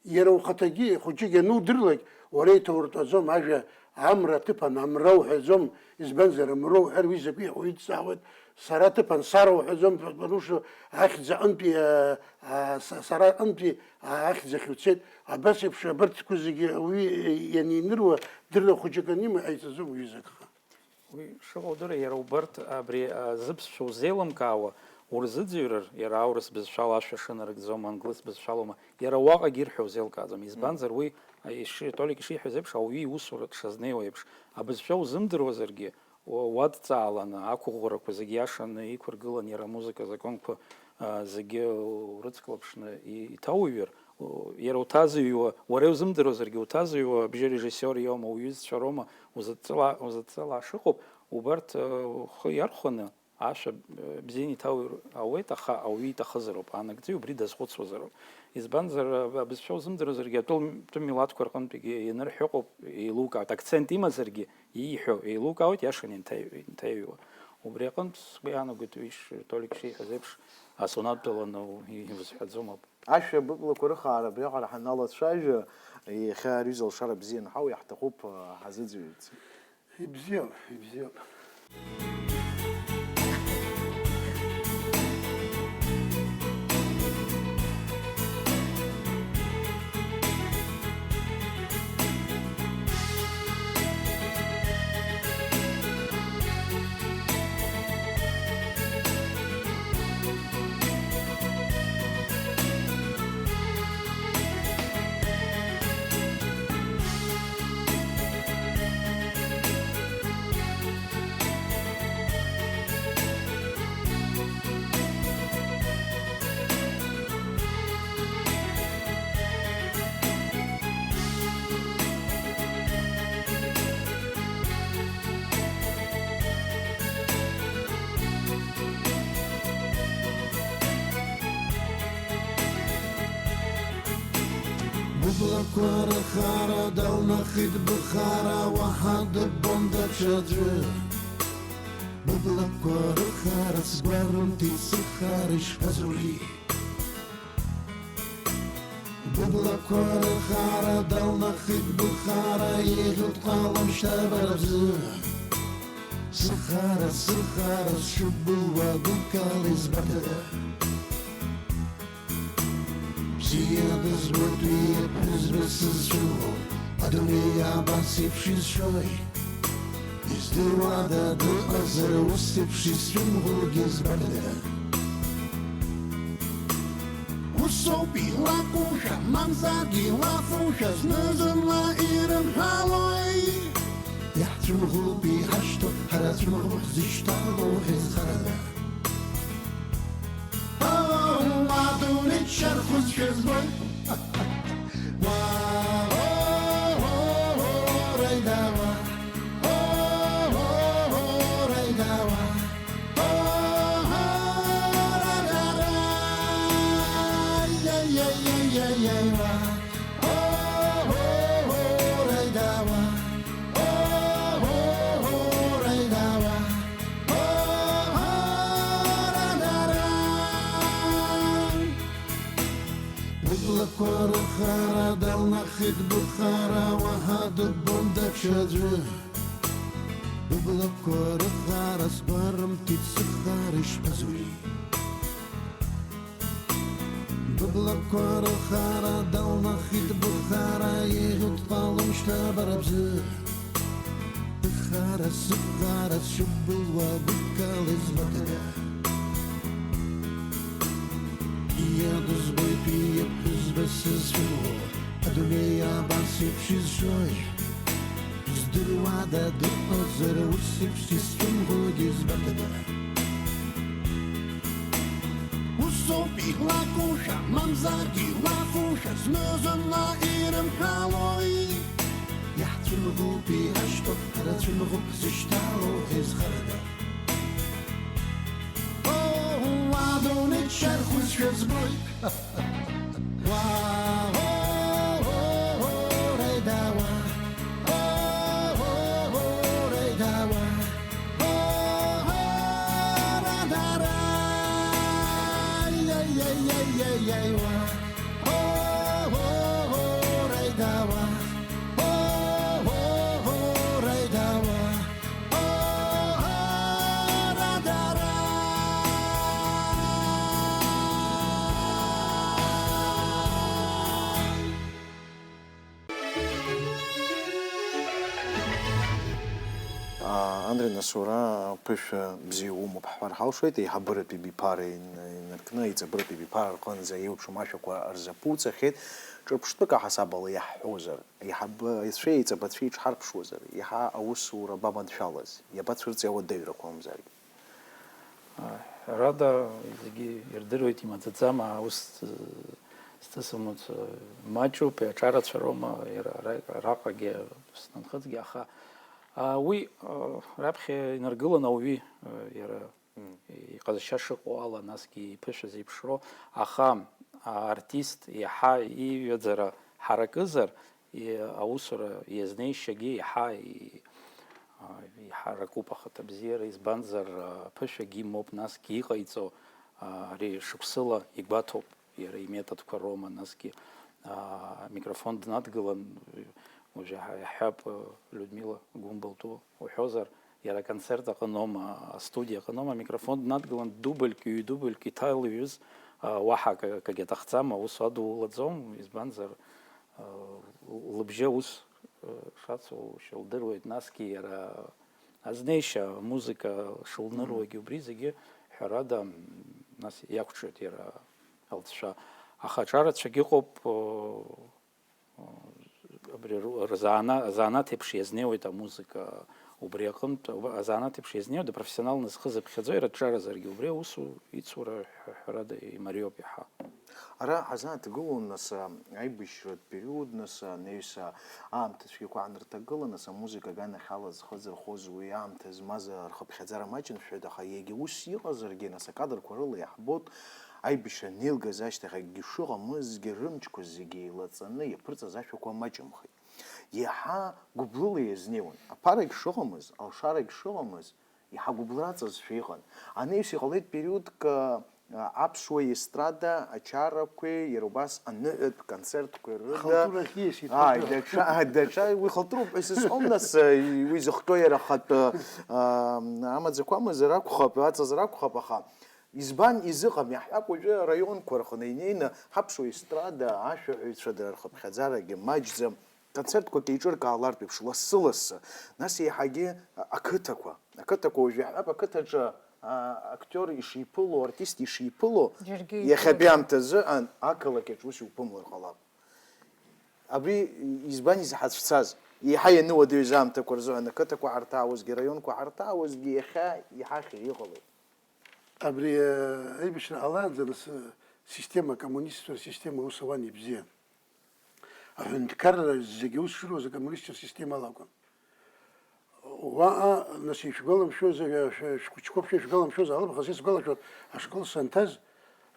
Иара ухаҭагьы хәыҷык ианудырлак, уара иҭауртәаӡом, ажәа амра аҭыԥан амра уҳәаӡом, избанзар, амра уҳәар уи закәи ҳәа уидҵаауеит, сара аҭыԥан сара уҳәаӡом, потому что ахьӡ аҟынтәи, а, а, са-, сара аҟынтәи, а, ахьӡ ахь уцеит, абас еиԥш абарҭқәа зегьы уи ианиныруа, дырра хәыҷык анима, ҟаиҵаӡом уҩызак. Уи шыҟоу удыруеи, иара убарҭ абри, а, зыԥсшәа узеилымкаауа урзыӡырҩыр, иара аурыс бызшәала ашәа шынарыгӡом, англыс бызшәалоума, иара уаҟагьы ирҳәо узеилкааӡом. Избанзар, уи, а, иши-, Толик ишиҳәаз еиԥш, ауаҩы иусура дшазнеиуа еиԥш, абызшәа узымдыруазаргьы, уа-, уадҵааланы, ақәыӷәӷәарақәа зегьы иашаны иқәыргылан, иара амузыка азакәанқәа, а, зегьы урыцклаԥшны и-, иҭауҩыр, Иара уҭазыҩуа, уара иузымдыруазаргьы уҭазыҩуа абжьы режиссиор иоума, уҩызцәа роума, узыдҵала-, узыдҵала шыҟоуп, убарҭ, э, ухы иархәаны ашәа, э, бзианы иҭауҩыр ауеит, аха ауаҩы иҭахызароуп. Анагӡаҩ убри дазхәыцуазароуп. Избанзар, э, абызшәа узымдыруазаргьы, атәым-, тәым милаҭқәа рҟынтәигьы ианырҳәо ыҟоуп, еилукаауеит. Акцент имазаргьы, ииҳәо еилукаауеит, иашаны инҭаҩ-, инҭаҩуа. Убри аҟынтә сгәы иаанагоит, уи ш-, Толик шиҳәаз еиԥш, асонаттәыланы у-, и-, иузҳәаӡом ауп. Ашәа быблақәа рыхаара абриаҟара ҳаналацәажәа, иахьа аҩыза лшара бзиа анҳау иаҳҭахуп, а, ҳазыӡырҩырц. Ибзиоуп, ибзиоуп. Быблақәа рыхара далнахит быхара, уаҳа дыббом даҽаӡәы. Быблақәа рыхара сгәарымҭеит сыхара ишԥазури? Быблақәа рыхара далнахит быхара, еиӷьу дҟалом шьҭа бара бзы. Сыхара, сыхара, сшыбылуа гәыкала избарҭада? Бзиа дызбоит уи аԥҳәызба сызцәымӷу, адунеи абас еиԥш изшои? Издыруада дыҟазар ус еиԥш исцәымӷугьы збарҭада? Усоуп илакәушәа, мамзаргьы илафушәа, зны-зынла ирымҳәалои? Иаҳцәымӷуп иҳашьҭоу, ҳара цәымӷуп ҳзышьҭало ҳәа изхарада? О, уа дунеи шьархәызшәа збоит. Уа, о, о, Хара далнахит быхара, уаҳа дыббон даҽаӡәы. Быблақәа рыхара сгәарымҭеит, сыхара ишԥазуеи? Быблақәа рыхара далнахит быхара, еиӷьу дҟалом шьҭа бара бзы. Сыхара, сыхара, сшыбылуа гәыкала избатәада? Иадызбоит иаԥызба сызцәымӷу, адунеи абас еиԥш изшои? Здыруада дыҟазар ус еиԥш исцәымӷугьы збатәада? Усоуп илакушәа, мамзаргьы илафушәа, зны-зынла ирымҳәалои? Иаҳцәымӷуп, иҳашьҭоуп, ҳара цәымӷуп ҳзышьҭало ҳәа изхарада? Оо, уа дунеи чархәызшәа збоит. Уа, оо, оо, оо, райдауа. Оо, оо, оо, райдауа. Оо, оо, радара. Яй, яй, яй, яй, яй, уа. Оо, оо, оо, райдауа. Оо, оо, оо, райдауа. Андре, нас уара ԥышәа бзиа умоуп ҳҳәар ҳалшоит, еиҳабыратәи биԥара ин-, инаркны, еиҵбыратәи биԥара рҟынӡа еиуеиԥшым ашәақәа рзаԥуҵахьеит. Ҿырԥштәык аҳасабала иаҳҳәозар, еиҳабацәеи еиҵбацәеи ҿҳарԥшуазар, еиҳа аусура баманшәалаз, иабацәырҵи ауадаҩрақәа мамзаргьы? Ҳәарада, зегьы ирдыруеит, имаӡаӡам аус, э, зҭысымуц, э, маҷуп, иаҿарацәароума, иара ара-, араҟагьы снанхыҵгьы, аха, а, уи, э, раԥхьа инаргылон ауаҩы, э, иара иҟазшьа шыҟоу ала, насгьы иԥышәа зеиԥшроу, аха, а, артист иаҳа иҩаӡара ҳаракызар, и-, аусура иазнеишьагьы иаҳа и-, а, иҳаракуп ахаҭабзиара, избанзар, а, ԥышәагьы имоуп, насгьы иҟаиҵо, а, ари шықәсыла игәаҭоуп иара иметодқәа роума, насгьы, а, амикрофон днадгылан, уажәы иаҳ-, иаҳҳәап, а, Людмила Гәымбылтәы уҳәозар, иара аконцерт аҟыноума, астудиа аҟыноума, амикрофон днадгылан, дубльк, ҩ-дубльк иҭалҩыз, а, уаҳа акы-, акгьы аҭахӡам, аус адулаӡом, избанзар, лыбжьы аус, э, шацу лдыруеит, насгьы иара азнеишьа, амузыка шылныруагьы, убри зегьы, ҳәарада, м, нас иақәҿиоит иара алҵшәа. Аха аҿарацәагьы ыҟоуп, э, абри ру-, рзаана-, азанааҭ еиԥш иазнеиуеит амузыка, убри аҟынтә, уба-, азанааҭ еиԥш иазнеиуеит, апрофессионалны зхы зыԥхьаӡо, иара дҿаразаргьы убри аусу ицура ҳәа-, ҳәарада имариоуп иаҳа. Ара ҳазааҭгылон, нас, аибашьратә период, нас, анаҩс аамҭа цәгьақәа аанырҭагылан, нас, амузыка аганахьала зхы зырхоз уи аамҭа змаз рхыԥхьаӡара маҷын шәҳәеит, аха иагьа ус иҟазаргьы, нас, акадрқәа рыла иаҳбоит, аибашьра анеилгаз ашьҭахь акгьы шыҟамызгьы, рымчқәа зегьы еилаҵаны иаԥырҵаз ашәақәа маҷымхеит. Иаҳа гәыблыла иазнеиуан. Аԥарагь шыҟамыз, алшарагь шыҟамыз, иаҳа гәыблраҵазшәа иҟан. Анаҩс иҟалеит периодк, а, аԥсуа естрада ачарақәеи, иара убас аныҳәатә концертқәеи рыда. Халтурахь ииасит, ааи, халтура. Даҽа, даҽа, уи халтуроуп ҳәа сызҳәом, нас, а, уи зыхҟьо иара ахатәы, а, амаӡақәа амазар акәхап, аҵазар акәхап, аха избан изыҟам, иаҳҳәап, уажәы араионқәа рҟны инеины ҳаԥсуа естрада ашәаҳәаҩцәа дара рхыԥхьаӡарагьы маҷӡам. Концертқәак еиҿыркаалартә еиԥш, лассы-лассы, нас еиҳагьы ақыҭақәа, ақыҭақәа уажә иаҳҳәап, ақыҭаҿы, а, актиор ишиԥыло, артист ишиԥыло, џьаргьы иахьатәи иԥылоит. Аамҭазы, ан, ақалақь аҿы ус иуԥымлар ҟалап. Абри избан изҳацәцаз? Еиҳа иануадаҩыз аамҭақәа рзыҳәан, ақыҭақәа ҳарҭаауазгьы, араионқәа ҳарҭаауазгьы иахьа иҳахьыр иҟалеи? Абри, э, аибашьра ҟалаанӡа нас, э, система, акоммунистцәа рсистема ус ауан ибзиан. Аҳәынҭқарра зегьы аус шыруаз акоммунистцәа рсистемала акәын. Уаҟа, нас, ишәгәаламшәозар, шәа-, шәхәыҷқәоуп, шәа ишәгәаламшәозар, алаб, аха са исгәалашәоит, ашкол санҭаз,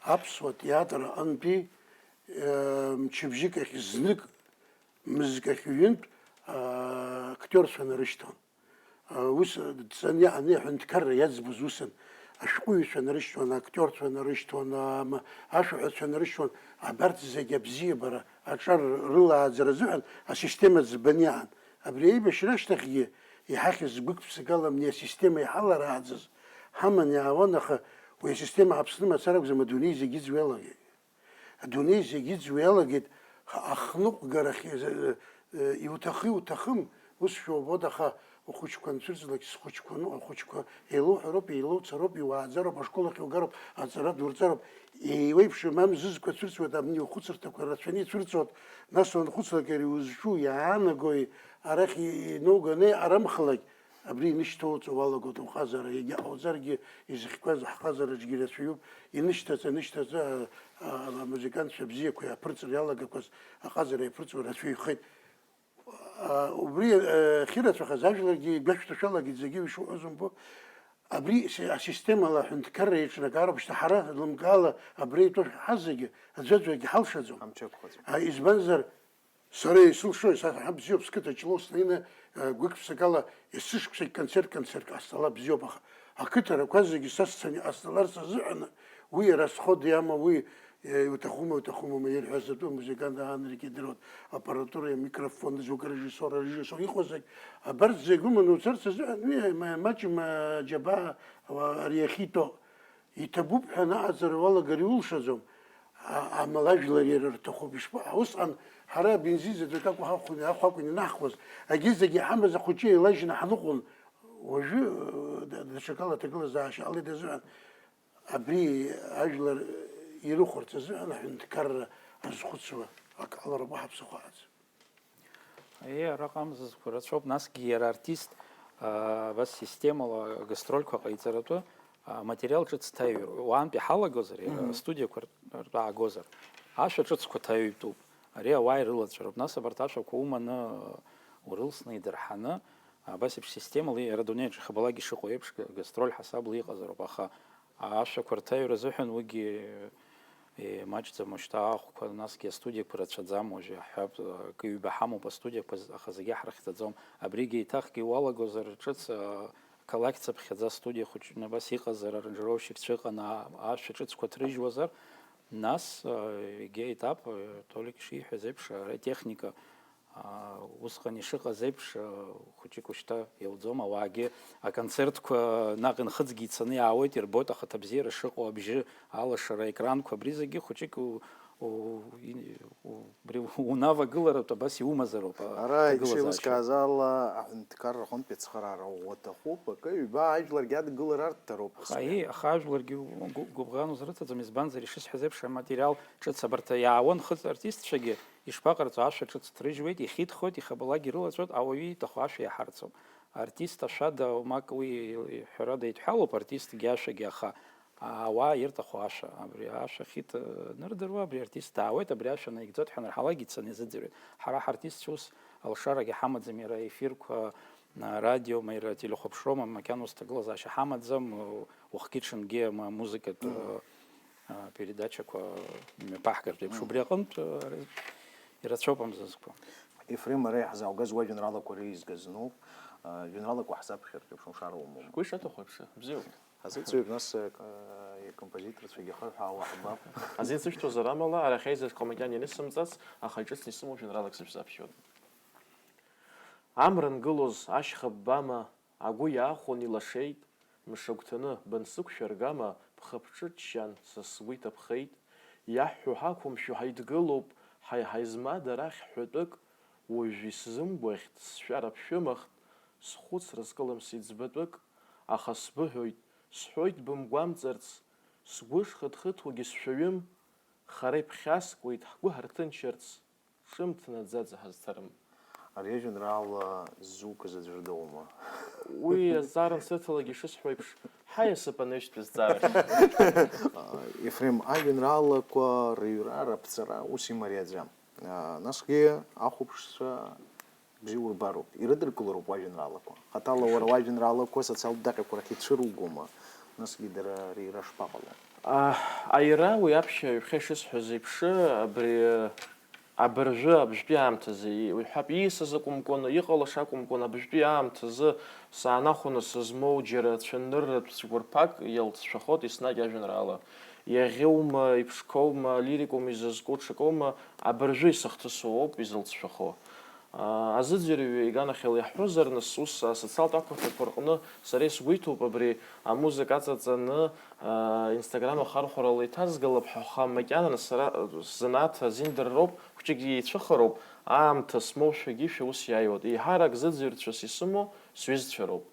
аԥсуа театр аҟынтәи, э, мчыбжьык ахь знык, мызкахь ҩынтә, а, актиорцәа нарышьҭуан. Ус дҵаны иааны аҳәынҭқарра иаӡбоз усын, ашәҟәыҩҩцәа нарышьҭуан, актиорцәа нарышьҭуан, ам-, ашәаҳәацәа нарышьҭуан, абарҭ зегьы абзиабара аҿар рылааӡара азыҳәан асистема ӡбаны иаан. Абри аибашьра ашьҭахьгьы иҳахьыз гәык-ԥсык ала абни асистема иҳаларааӡаз ҳаман иаауан, аха уи асистема Аԥсны мацара акәӡам, адунеи зегьы иӡуа иалагеит. Адунеи зегьы иӡуа иалагеит, ха-, ахныҟәгарахь, э, э, иуҭахы-иуҭахым, ус шәубоит, аха ухәыҷқәа анцәырҵлак, схәыҷқәа ныҟәа, ахәыҷқәа еилоуҳәароуп, еилоуцароуп, иуааӡароуп, ашкол ахь иугароуп, аҵара дурҵароуп, еиуеиԥшым амзызқәа цәырҵуеит, абни ухәыцырҭақәа рацәаны ицәырҵуеит, нас уанхәыцлак, ари узҿу иаанагои, арахь и-, инауганы арамхалак, абри инышьҭоуҵо уалагоит уҟазара, иагьа ҟауҵаргьы, изыхьқәаз ҳҟазараҿгьы ирацәаҩуп, инышьҭаҵа, нышьҭаҵа, а, а, амузыкантцәа бзиақәа иаԥырҵыр иалагақәаз аҟазара иаԥырҵуа рацәаҩхеит. А, убри, а, ахьырацәахаз ажәларгьы игәашәҭашәалагеит зегьы ишуҳәаз умбо. Абри се-, асистемала аҳәынҭқарра еиҿнагара уажәшьҭа ҳара лымкаала абра итәоу ҳазегьы аӡәаӡәагьы ҳалшаӡом. Ҳамчықәхаӡом. А, избанзар, сара исылшои, са ҳа бзиоуп, сқыҭа Ҷлоу снеины, а, гәык-ԥсыкала есышықәсагь концерт, концерт ҟасҵалап, бзиоуп, аха ақыҭарақәа зегьы са сцена иҟасҵаларц азыҳәан, уи иара сход иама, уи, э, иуҭахума, иуҭахума, ма ирҳәаз атәы, амузыкант аанаркьа идыруан, аппаратура, амикрофон, звукорежиссор, арежиссор, иҟоу зегь, абарҭ зегь уманы уцарц азыҳәан, уи ма-, маҷым, а, џьабаа, а, ари иахьитәоу иҭабуп ҳәа анаҟаҵара уалагар иулшаӡом, а-, амала ажәлар иара рҭахуп, ишԥа-, усҟан ҳара абензин заҵәык акәу ҳахәон, ахә акәын инаҳхуаз, агьы зегь иҳамаз ахәыҷы еилажьны ҳаныҟәон, уажәы, э, да-, даҽакала аҭагылазаашьа ҟалеит азыҳәан, абри ажәлар ирыхәарц азыҳәан аҳәынҭқарра азхәыцуа акы ҟалароуп, уаҳа ԥсыхәа ҳаӡам. Е, араҟа амзызқәа рацәоуп, насгьы иара артист, а, абас системала агастрольқәа ҟаиҵаратәы, а, материал ҿыц ҭаҩыр, уаантәи ҳалагозар, иара Мгм. астудиақәа ртә-, ртәы аагозар, ашәа ҿыцқәа ҭаҩтәуп. Ари ауаа ирылаҵәароуп. Нас абарҭ ашәақәа уманы, урылсны, идырҳаны, абас еиԥш системала иара адунеиаҿ ихабалак ишыҟоу еиԥш га-, гастроль ҳасабла иҟазароуп, аха ашәақәа рҭаҩра азыҳәан уигьы, е, маҷӡам уажәшьҭа ахәқәа, насгьы астудиақәа рацәаӡам уажәы, иаҳҳәап, акы-ҩба ҳамоуп астудиақәа, з-, аха зегьы ҳрыхьӡаӡом. Абригьы еиҭахгьы уалагозар ҿыц, а, қалақь цыԥхьаӡа астудиа хәыҷны абас иҟазар, аранжировщикцәа ыҟаны, а-, ашәа ҿыцқәа ҭрыжьуазар, нас, а, егьа етап, а, Толик ишиҳәаз еиԥш, ара атехника, аа, усҟан ишыҟаз еиԥш, аа, хәыҷык ушьҭа иауӡом, ауаагьы аконцертқәа наҟ-нхыҵгьы ицаны иаауеит, ирбоит ахаҭа бзиара шыҟоу, абжьы алашара, аекранқәа, абри зегьы хәыҷык у-, у-, и-, у-, убри унавагыларатә абас иумазароуп, а, Ара аҭагылазаашьа. Ишеилыскааз ала, аҳәынҭқарра аҟынтә ацхыраара ӷәӷәа аҭахуп, акы, ҩба ажәларгьы адгылара арҭароуп. Аха, еи, аха ажәларгьы гәы-, гәыбӷан узрыҭаӡом, избанзар, ишысҳәаз еиԥш, аматериал ҿыц абарҭ иаауан хыҵ артистцәагьы, ишԥаҟарҵо, ашәа ҿыц ҭрыжьуеит, ихьитхуеит, ихабалак ирылаҵәоит, ауаҩы иҭаху ашәа иаҳарцом. Артист ашәада, умак уи ҳәарада идҳәалоуп, артистгьы ашәагьы, аха ауаа ирҭаху ашәа, абри ашәа хьит, э, нырдыруа, абри артист даауеит, абри ашәа наигӡоит ҳәа анырҳалак ицаны иазыӡырҩуеит. Ҳара ҳартистцәа ус алшарагьы ҳамаӡам, иара аефирқәа, а, радиома, иара ателехәаԥшроума, макьана ус ҭагылазаашьа ҳамаӡам, э, уахгьы-ҽынгьы ама-, амузыкатә, э, а, передачақәа мҩаԥаҳгартә еиԥш. Мгм. Убри аҟынтә, а, ирацәоуп амзызқәа. Ефрем, ара иаҳзааугаз уажәеинраалақәа реизга знуп, а, жәеинраалақәа ҳзаԥхьартә еиԥш, алшара умоума? Шәгәы ишаҭаху еиԥш, бзиоуп. Ҳазыӡырҩып, нас, а, акомпозиторцәагьы ахырҳәаауа ҳбап. Азин сышәҭозар амала, арахь аизаркра макьана ианысымҵац, аха иҿыцны исымоу жәеинраалак сышәзаԥхьоит. Амра ангылоз ашьха ббама, агәы иаахәон илашеит, мшагәҭаны бансықәшәа аргама, бхы-бҿы џьшьан, са сгәы иҭаԥхеит. Иаҳҳәо ҳақәымшәо ҳаидгылоуп, ҳаи-ҳаи змада арахь ҳәатәык, уажә исзымгәаӷьт, сшәара ԥшәымахт, схәыцра зкылымсит ӡбатәык, аха сбыҳәоит, сҳәоит бымгәамҵырц, сгәы шхыҭхыҭуагьы сшәаҩым, хара иԥхьаскуеит ҳгәы ҳарҭынчырц, ҿымҭ наӡаӡа ҳазҭарым. Ари ажәеинраала ззукыз аӡәыр доума? Уи азҵаара ансырҭалак ишысҳәо еиԥш, ҳаиасып анаҩстәи азҵаарахь. Ефрем, ажәеинраалақәа рыҩра, раԥҵара ус имариаӡам. Насгьы ахәаԥшцәа бзиа урбароуп, ирыдыркылароуп уажәеинраалақәа. Хаҭала уара уажәеинраалақәа асоциалтә даҟьақәа рахь ицәыругома? Насгьы дара рыҩра шԥаҟало? А, аира уи аԥхьа ҩхьа ишысҳәаз еиԥш, абри абыржәы абжәтәи аамҭазы, и-, уҳәап, ииасыз акәымкәаны, иҟалаша акәымкәаны, абжәтәи аамҭазы саанахәаны сызмоу џьара цәанырратә цәқәырԥак иалҵшәахоит еснагь ажәеинраала. иаӷьума, иԥшқоума, лирикоума изызку, ҽакоума, абыржәы исыхҭысу ауп изылҵшәахо. Аа, азыӡырҩы иганахьала иаҳҳәозар, нас ус асоциалтә ақәыршәақәа рҟны сара исгәеиҭоуп абри амузыка аҵаҵаны, аа, Instagram ахархәарала иҭазгалап ҳәа, аха макьана сара сзанааҭ азин дырроуп, хәҷык еицәыхароуп, аамҭа смоушәагьы шәа ус иааиуеит. Еиҳарак зыӡырҩцәас исымоу сҩызцәа роуп.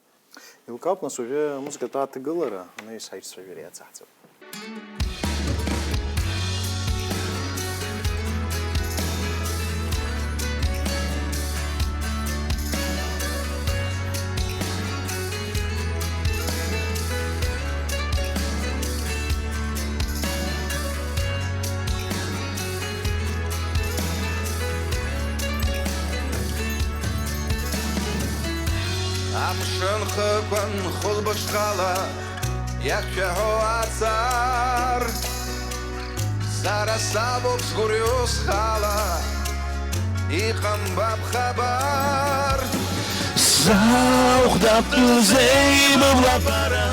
Еилкаауп, нас, уажәы амузыкатә ааҭгылара, анаҩс ҳаицәажәара иацаҳҵап. Амшын хықәан хәылбыҽхала иахьшәаҳәо аҵар, сара сабоуп сгәырҩо схала, иҟам баб хабар. Саухәдаптәызеи быблабара,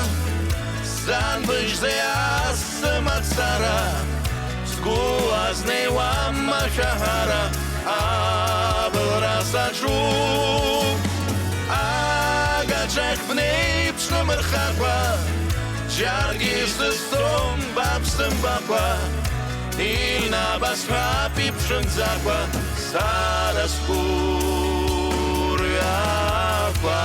сан быжьзеи ас сымацара, сгәы азнеиуам ашәаҳәара, абылра саҿуп. Агаҿахь бнеиԥшны мырхакәа, џьаргьы сызцом баб сымбакәа, инабасҳәап иԥшынҵақәа, сара сгәырҩақәа.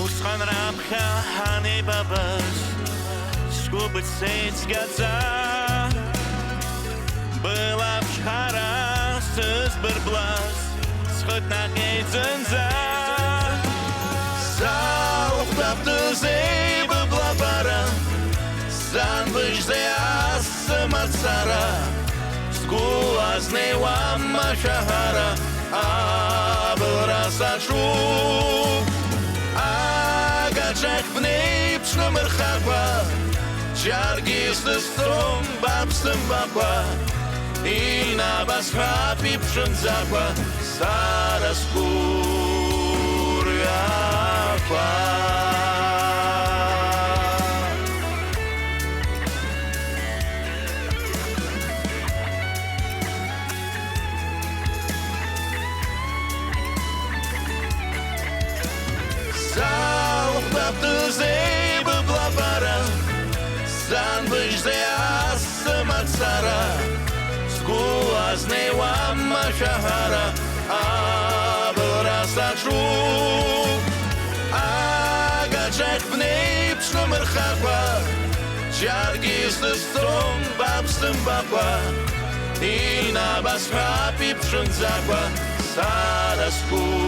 Усҟан раԥхьа ҳанеибабаз, сгәы быцеит цәгьаӡа. Былаԥшҳара сызбырблаз, схы ҭнаҟьеит зынӡа. Саухәдаптәызеи быблабара, сан быжьзеи ас сымацара, сгәы азнеиуам ашәаҳәара, абылра саҿуп. Агаҿахь бнеиԥшны мырхакәа, џьаргьы сызцом баб сымбакәа, инабасҳәап иԥшынҵақәа, сара сгәырҩақәа. Саухәдаптәызеи быблабара, сан быжьзеи ас сымацара, сгәы азнеиуам ашәаҳәара, абылра саҿуп. Агаҿахь бнеиԥшны мырхакәа, џьаргьы сызцом баб сымбакәа, инабасҳәап иԥшынҵақәа, сара сгәырҩақәа.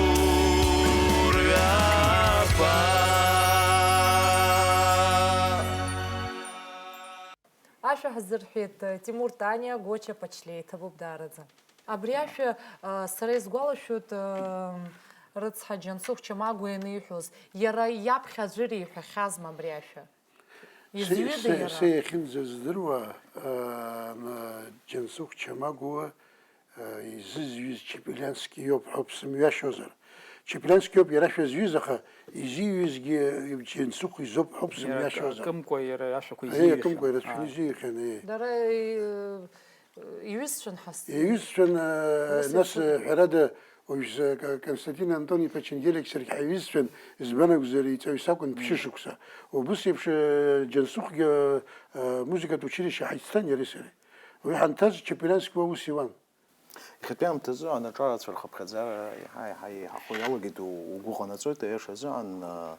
Ашәа ҳзырҳәеит, Тимур Таниа, Гоча Ԥачлеи, иҭабуп даараӡа. Абри ашәа, а, сара исгәалашәоит, а, рыцҳа, Џьансыхә Чамагәа ианиҳәоз, иара иаԥхьа аӡәыр иҳәахьазма абри ашәа? Изҩыда иара? Са иахьынӡаздыруа, а, м, Џьансыхә Чамагәа, а, изызҩыз Чепелиански иоуп ҳәоуп сымҩашьозар. Чепелиански иоуп иара ашәа зҩыз, аха изиҩызгьы Џьансыхә изоуп ҳәоуп сымҩашьозар. Акымкәа иара ашәақәа изиҩхьан. Акымкәа иара ашәақәа изиҩхьан, еи. Дара, э, иҩызцәан ҳазҵаауеит. Иҩызцәан, э, нас, э, ҳәарада, уажә, э, Ка-, Константин Антон-иԥа Ченгелиагь саргь ҳаиҩызцәан, избан акәзар, иҵаҩ сакәын ԥшьышықәса. Убыс еиԥш, э, Џьансыхәгьы, э, э, музыкатә училище ҳаицҭан иареи сареи. Уи ҳанҭаз Чепелиански уа ус иуан. Иахьатәи аамҭазы анаҿарацәа рхыԥхьаӡара иаҳа-иаҳа еиҳахо иалагеит, у-, угәы ҟанаҵоит, аиашазы, ан-, а,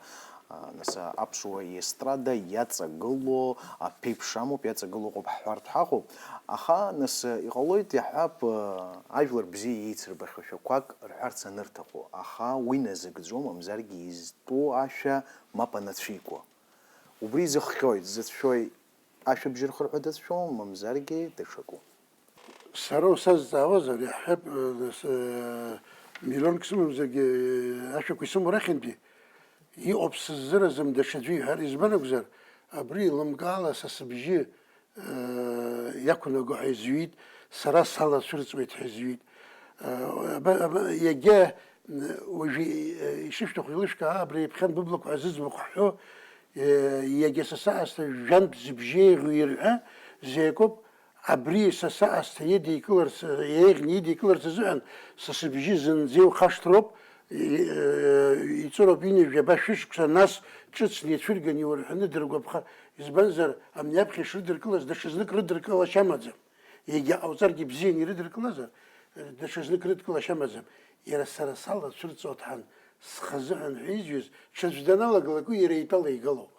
а, нас, а, аԥсуа естрадо иаҵагылоу аԥеиԥш амоуп, иаҵагылоу ыҟоуп ҳҳәартә ҳаҟоуп. Аха, нас, а, иҟалоит, иаҳҳәап, а, ажәлар бзиа еицырбахьоу шәақәак рҳәарц анырҭаху, аха уи назыгӡом, мамзаргьы изтәу ашәа мап анацәикуа. Убри изыхҟьоит, дзыцәшәои ашәабжь рхырҳәа дацәшәом, мамзаргьы даҽакуп. Сара усазҵаауазар, иаҳҳәап, э, нас, э, миллионк сымамзаргьы, э, ашәақәа исымоу рахьынтәи, иҟоуп сыззыразым даҽаӡәы иҳәар, избан акәзар, абри еилымкаала са сыбжьы э, иақәнаго ҳәа изҩит, сара салацәырҵуеит ҳәа изҩит. Э, аба-, аба-, иагьа, м, уажәы, э, ишышәҭаху еилышәкаа, абри иԥхьан быблақәа ҳәа зыӡбахә ҳҳәо, э, иагьа са саасҭа жәантә зыбжьеиӷьу ирҳәа, Зеикоуп, абри са саасҭа идикыларц, еиӷьны идикыларц азыҳәан са сыбжьы зынӡа иухашҭроуп, и-, э, иҵыроуп ҩынҩажәаба шәышықәса, нас ҿыцны ицәырганы иурҳәаны дыргәаԥха, избанзар, абни аԥхьа ишрыдыркылаз даҽазнык рыдыркылашьа амаӡам. Егьа ҟауҵаргьы бзианы ирыдыркылазар, даҽазнык рыдкылашьа амаӡам. Иара сара сала цәырҵуа дҳан, схазыҳәан ҳәа изҩыз, ҽаӡә даналагалак уи иара итәала игалоуп.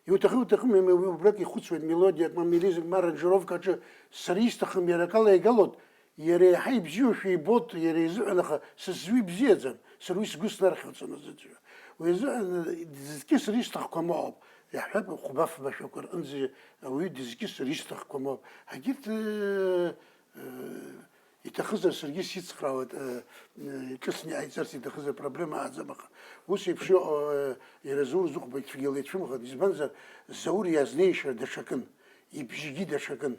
Иуҭахы-уҭахым, м-, м-, убрак ихәыцуеит мелодиак, ма мелизак, ма аранжировка аҿы сара исҭахым иара акала игалоит, иара еиҳа ибзиоушәа ибоит, иара изыҳәан, аха сызҩы ибзиаӡам, сара уи сгәы снархьуеит саназыӡырҩуа. Уи азыҳәан, э, дызкьысыр исҭахқәа моуп, иаҳҳәап, хәба-фба шәақәа рҟынӡа ауаҩы дызкьысыр исҭахқәа моуп. Егьырҭ, э, э, иҭахызар саргьы сицхраауеит, э, э, ҿыцны иҟаиҵарц иҭахызар проблема ааӡам, аха ус еиԥш иҟоу, э, иара Заур Зыхәба ицәгьала ицәымӷын, избанзар, Заур иазнеишьа даҽакын, ибжьгьы даҽакын.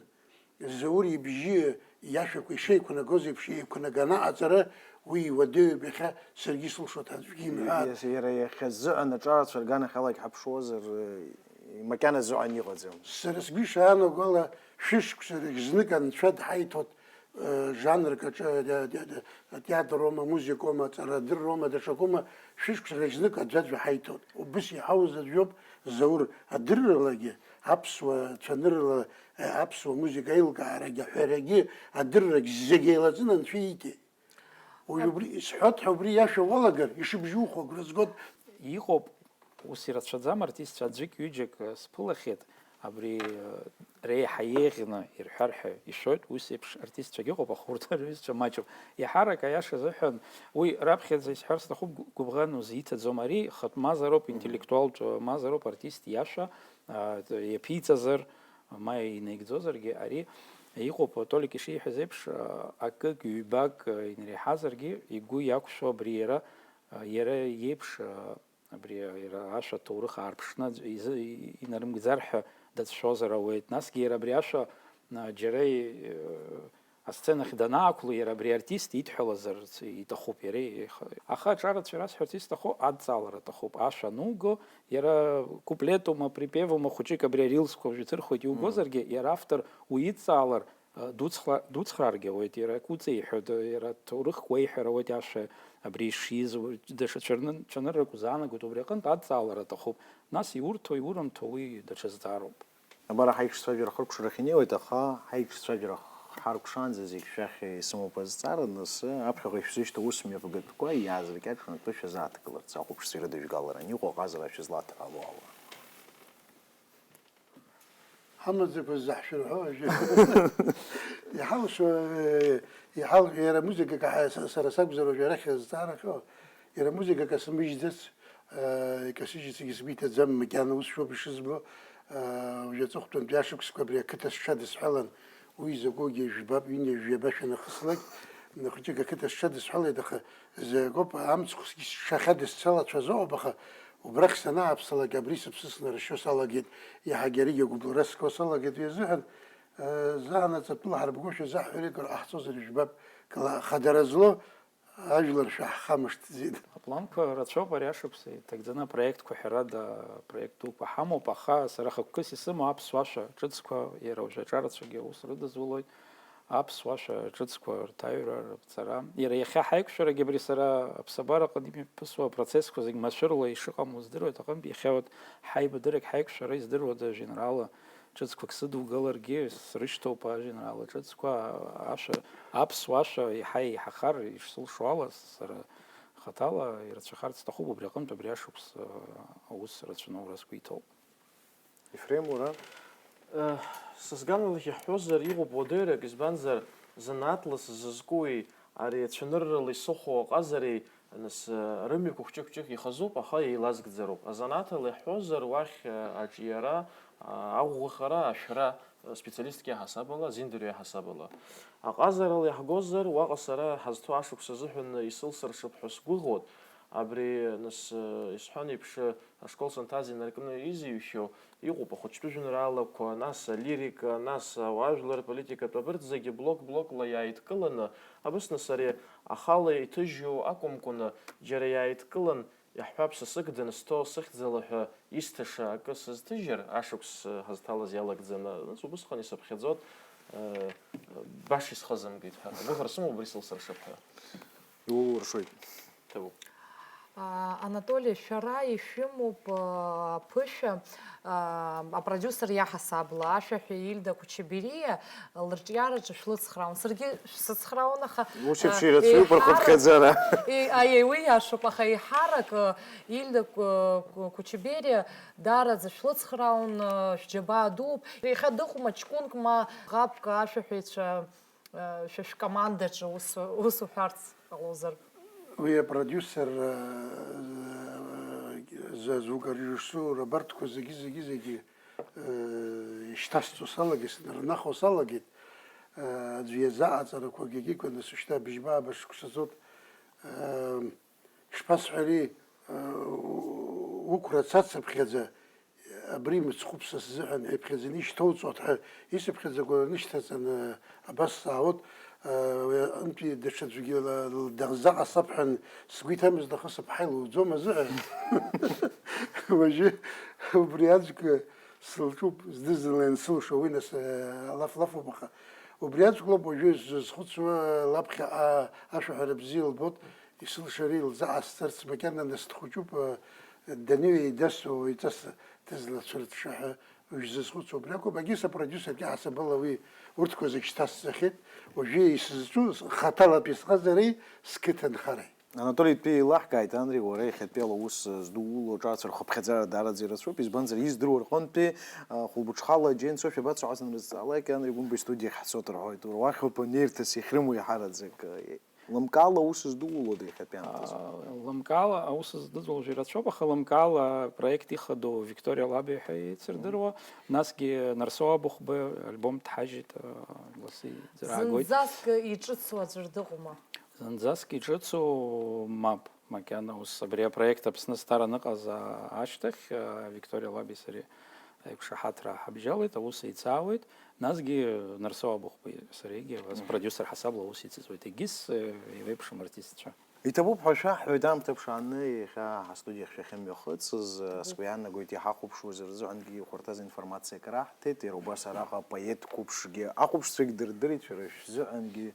Заур ибжьы иашәақәа ишеиқәнагоз еиԥш еиқәнаганы аҟаҵара уи иуадаҩуп, иахьа саргьы исылшоит, аӡәгьы имҳәааит. Иа-, иара иахьазыҳәан аҿарацәа рганахьалак ҳаԥшуазар, э, макьана зыҳәан иҟаӡам. Сара сгәы ишаанагола, шәышықәса рыхь знык анцәа дҳаиҭоит, э, жанрк аҿы, э, э, э, атеатр аума, амузыкоума, аҵарадырроума, даҽакоума, шәышықәса рыхь знык аӡәаӡәа ҳаиҭоит. Убыс иҳауз аӡәоуп Заур адырралагьы, аԥсуа цәаныррала, э, аԥсуа музыка аилкаарагьы, аҳәарагьы, адыррагь зегь еилаҵаны анцәа ииҭеит. Уажә убри исҳәоит ҳәа убри иашәа уалагар, ишыбжьухо агәра згоит. Иҟоуп, ус ирацәаӡам, артистцәа аӡәык-ҩыџьак, э, сԥылахьеит, абри, э, реиҳа еиӷьны ирҳәар ҳәа ишәоит, ус еиԥш артистцәагьы ыҟоуп, аха урҭ рҩызцәа маҷуп. Еиҳарак аиаша азыҳәан, уи раԥхьаӡа исҳәар сҭахуп, гу-, гәыбӷан узиҭаӡом, ари хатә мазароуп, мгм, интеллектуалтә мазароуп, артист иашәа, а, иаԥиҵазар, ма инаигӡозаргьы, ари иҟоуп, Толик ишиҳәаз еиԥш, а, акык, ҩбак, а, инреиҳазаргьы, игәы иақәшәо абри иара, а, иара иеиԥш, а, абри иара ашәа аҭоурых аарԥшны аӡә изы-, и-, инарымгӡар ҳәа дацәшәозар ауеит. Насгьы иара абри ашәа, а, џьара и-, асценахь данаақәло, иара абри артист идҳәалазарц иҭахуп иара. Аха аҿарацәа ирасҳәарц исҭаху адҵаалара аҭахуп. Ашәа ануго, иара куплетума, припевума, хәыҷык абри арилсқәа уажә иҭырхуеит, иугозаргьы, мм, иара автор уидҵаалар, а, дуцхра-, дуцхрааргьы ауеит, иара акуҵеиҳәоит, иара аҭоурыхк уеиҳәар ауеит, ашәа абри ишиз, даҽа цәаныр-, цәаныррак узаанагоит, убри аҟынтә адҵаалара аҭахуп. Нас иурҭо, иурымҭо, уи даҽа зҵаароуп. Абар ҳаиҿцәажәара хыркәшарахь инеиуеит, аха ҳаиҿцәажәара ҳаркәшаанӡа зегь шәахь исымоуп азҵаара, нас аԥхьаҟа ишәзышьҭоу ус мҩаԥгатәқәа иаазыркьаҿны атәы шәазааҭгыларц ахәаԥшцәа ирыдыжәгаларан иҟоу аҟазара шәызлаҭаҳәало ала. Ҳамаӡақәа заҳшәырҳәо ажәа. Иҳалшо, э, иҳал-, иара музыкак аҳа-, са-, сара сакәзар уажә арахь азҵаарахьоу, иара музыкак асымыжьӡац, э, икасыжьыцгьы сгәы иҭаӡам, макьана ус шәоуп ишызбо, э, уажә аҵыхәтәантәи ашықәсқәа абри ақыҭа сҽадысҳәалан, уи закәугьы жәбап, ҩынҩажәаба шәанахыслак, хәыҷык ақыҭа сҽадысҳәалеит, аха закәуп, амцхәсгьы сҽахьадысцалацәаз ыҟоуп, аха убрахь санааԥсалак, абри сыԥсы снаршьо салагеит, иаҳагьы аригьы агәыбылра сго салагеит, уи азыҳәан, э, заанаҵ атәыла ҳарбгошәа заҳҳәарык рҟаҳҵозар ижәбап, кла-, хадара зло ажәлар шәаҳхамышҭӡеит. Апланқәа рацәоуп ари ашықәса, иҭагӡаны апроектқәа ҳәарада, апроект дуқәа ҳамоуп, аха сара хықәкыс исымоу аԥсуа ашәа ҿыцқәа, иара уажәы аҿарацәагьы аус рыдызулоит, аԥсуа ашәа ҿыцқәа рҭаҩра, рыԥҵара. Иара иахьа ҳаиқәшәарагьы абри сара аԥсабара аҟны имҩаԥысуа апроцессқәа зегь машәырла ишыҟаму здыруеит, аҟынтә иахьа урҭ ҳаибадыррагь ҳаиқәшәара издыруада, жәеинраала ҿыцқәак сыдугаларгьы, срышьҭоуп ажәеинраала ҿыцқәа, ашәа, аԥсуа ашәа еиҳа еиҳахар ишсылшо ала, сара хаҭала ирацәахарц сҭахуп, убри аҟынтә абри ашықәс, э, аус рацәаны аура сгәы иҭоуп. Ефрем, уара? Э, са сганахьала иаҳҳәозар, иҟоуп уадаҩрак, избанзар, занааҭла сзызкуи, ари ацәаныррала исыхәо аҟазареи, нас, э, рымҩақәа хәҷык-хәҷык ихазуп, аха еилазгӡароуп. Азанааҭала иаҳҳәозар, уахь, э, аҿиара, а, аӷәӷәахара, ашәра, э, специалистк иаҳасабала, азиндарҩы иаҳасабала. Аҟазарала иаҳгозар, уаҟа сара ҳазҭоу ашықәс азыҳәан исылсыршап ҳәа сгәыӷуан. Абри, нас, исҳәон еиԥш, ашкол санҭаз инаркны изыҩхьоу, иҟоуп ахәыҷтәы жәеинраалақәа, нас алирика, нас ауаажәлар политикатә, абырҭ зегьы блок-блокла иааидкыланы, абысны сареи ахала иҭыжьу акәымкәаны, џьара иааидкылан, иаҳҳәап, сасык данысҭо сыхьӡала ҳәа исҭаша акы сызҭыжьыр, ашықәс ҳазҭалаз иалагӡаны, нас убысҟан исыԥхьаӡот, э, баша исхызымгеит ҳәа. Агәыӷра сымоуп убри сылсыршап ҳәа. Иулуршоит. Ҭабуп. А, Анатоли, шәара ишәымоуп, а, аԥышәа, а, апродиусер иаҳасабала, ашәаҳәаҩ Ильда Кучебериа лырҿиараҿы шәлыцхраауан. Саргьы шәсыцхраауан, аха, Ус еиԥш а, ирацәоуп еиҳарак, рхыԥхьаӡара. И-, аиеи, уи иашоуп, аха еиҳарак, а, Ильда Ку-, Ку-, Кучебериа даараӡа шәлыцхраауан, а, шәџьабаа дууп. Иахьа дыҟоума ҷкәынк ма ӷабк ашәаҳәаҩцәа? Э, шәа шәкомандаҿы ус, ус уҳәарц ҟалозар? Уи апродиусер, э, з-, звукорежиссура абарҭқәа зегьы, зегьы, зегьы, э, ишьҭасҵо салагеит, снарнахуа салагеит, э, аӡәы иазы аҟаҵарақәагьы икәа, нас шьҭа быжьба-ааба шықәсазоуп, э, Ишԥасҳәари, уқәра цацыԥхьаӡа, абри мыцхәуп са сзыҳәан, иԥхьаӡаны ишьҭоуҵоит ҳәа исыԥхьаӡакәа нышьҭаҵаны абас саауеит, уи аҟынтәи даҽаӡәгьы ла-, ла-, дахьзаҟасап ҳәан сгәы иҭамызт, аха сыԥҳа илуӡом азыҳәан. Уажәы убри аӡәк сылҿуп, зны-зынла иансылшо, уи нас, алаф-лафуп, аха убри аӡәк лоуп уажәы сзызхәыцуа, лаԥхьаҟа ашәаҳәара бзиа лбоит. Исылшари лзаҟасҵарц макьана, нас дхәыҷуп, даныҩеидасуа уаҩҵас дызлацәырҵша ҳәа уажә зызхәыцуа убри акоуп. Егьыс апродиусергьы ҳасабала уи урҭқәа зегь шьҭасҵахьеит. Уажәы исызҿу хаҭалатәи сҟазареи сқыҭанхареи. Анатоли, итәы еилаҳкааит, Анри, уара иахьатәи ала ус здуло аҿарацәа рхыԥхьаӡара даараӡа ирацәоуп, избанзар, издыруа рҟынтәи, а, хәылбыҽхала аџьынцәа шәабацәаҳасны рызҵаалак, Анри Гәымба истудиа ахь ҳцо рҳәоит, уара уахьоуп анеирҭас иахьрымоу иаҳараӡак, а, Лымкаала аус здуулода иахьатәи аамҭазы? Аа, лымкаала аус здыӡуа уажәы ирацәоуп, аха лымкаала апроект ихадоу Викториа Лаби ҳәа еицырдыруа, насгьы Нарсоу Абыхәба альбом дҳажьит, аа, лассы иӡара аагоит. Зынӡаск иҿыцу аӡәыр дыҟоума? Зынӡаск иҿыцу мап, макьана ус абри апроект Аԥсны Сҭар аныҟаз, аа, ашьҭахь, аа, Викториа Лаби сареи аиқәшаҳаҭра ҳабжьалеит, аус еицаауеит. Насгьы Нарсоу Абыхәбеи сареигьы абас Мгм. продиусер ҳасабла аус иҵыҵуеит. Егьыс, э, еиуеиԥшым артистцәа. Иҭабуп ҳәа шәаҳҳәоит, аамҭа ԥшааны иахьа ҳастудиа ахь шәахьымҩахыҵыз. Э, Мгм. сгәы иаанагоит, иҳахәаԥшуазар рзыҳәангьы ихәарҭаз информациа акыр аҳҭеит. Иара убас араҟа апоет қәыԥшгьы ахәаԥшцәагь дырдырит, шәара шәзыҳәангьы, э,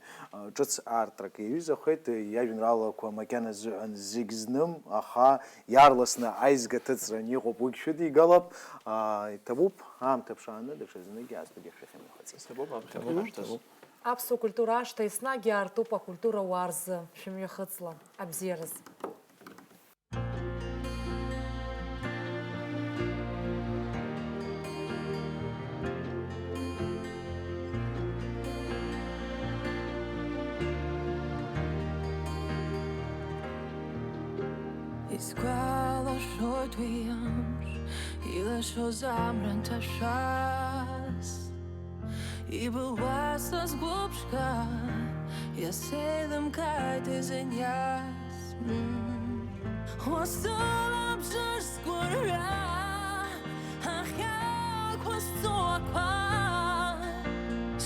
ҿыц аартрак иаҩызахеит. Э, иажәеинраалақәа макьана зыҳәан зегь зным, аха иаарласны аизга ҭыҵран иҟоуп, уигь шәыдигалап. Аа, иҭабуп, аамҭа ԥшааны даҽазнык астудиа шәахьымҩахыҵыз. Иҭабуп, аԥхьа Иҭабуп, ҳашьҭаз. Иҭабуп. Аԥсуа культура ашҭа еснагь иаартуп акультура ауаа рзы. Шәымҩахыҵла, абзиараз. Исгәалашәоит уи амш, илашоз амра анҭашәаз. Ибылуа са сгәы ԥшқа, иасеилымкааит изыниаз. М. Уа сылабжыш сгәырҩа, ахьаақәа сҵуақәа,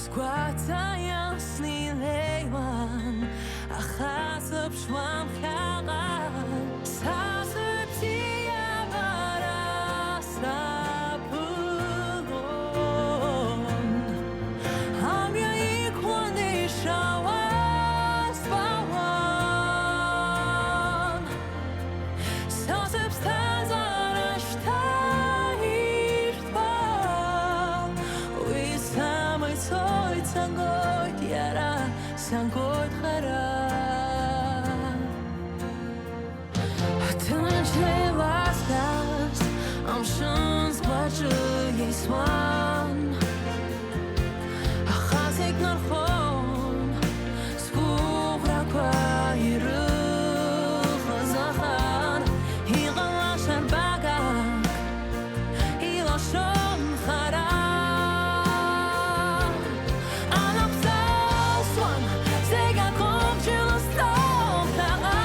сгәаҵа иалсны илеиуан, аха сыԥшуам ԥхьаҟа. Са сыбзиабара саԥылон, амҩа иқәлан ишауа збауан. Са сыԥсҭазаара шьҭа ишԥа, уи самаҩ цоит, сангоит иара, сангоит хара. Ҭынч еилазгаз амшын згәаҿы еисуан, аха зегь нархон сгәыӷрақәа ирыхыз ахан, иҟалаша рбагак илашон хара. Анапсалсуан зегь акоуп џьылсҭоуп ԥхьаҟа.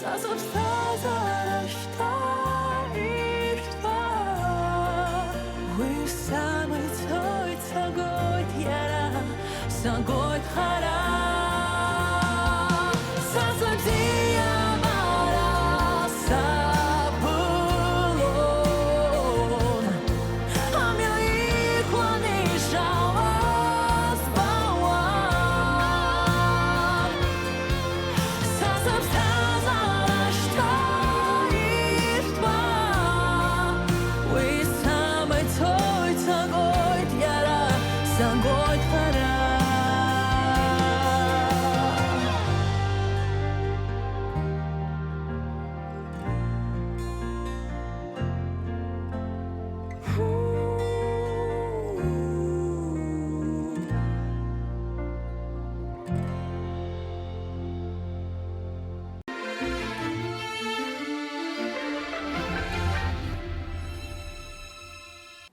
Са сыԥсҭазаара шьҭа ишәҭ уаҩ самырцоит, сагоит иара, сагоит.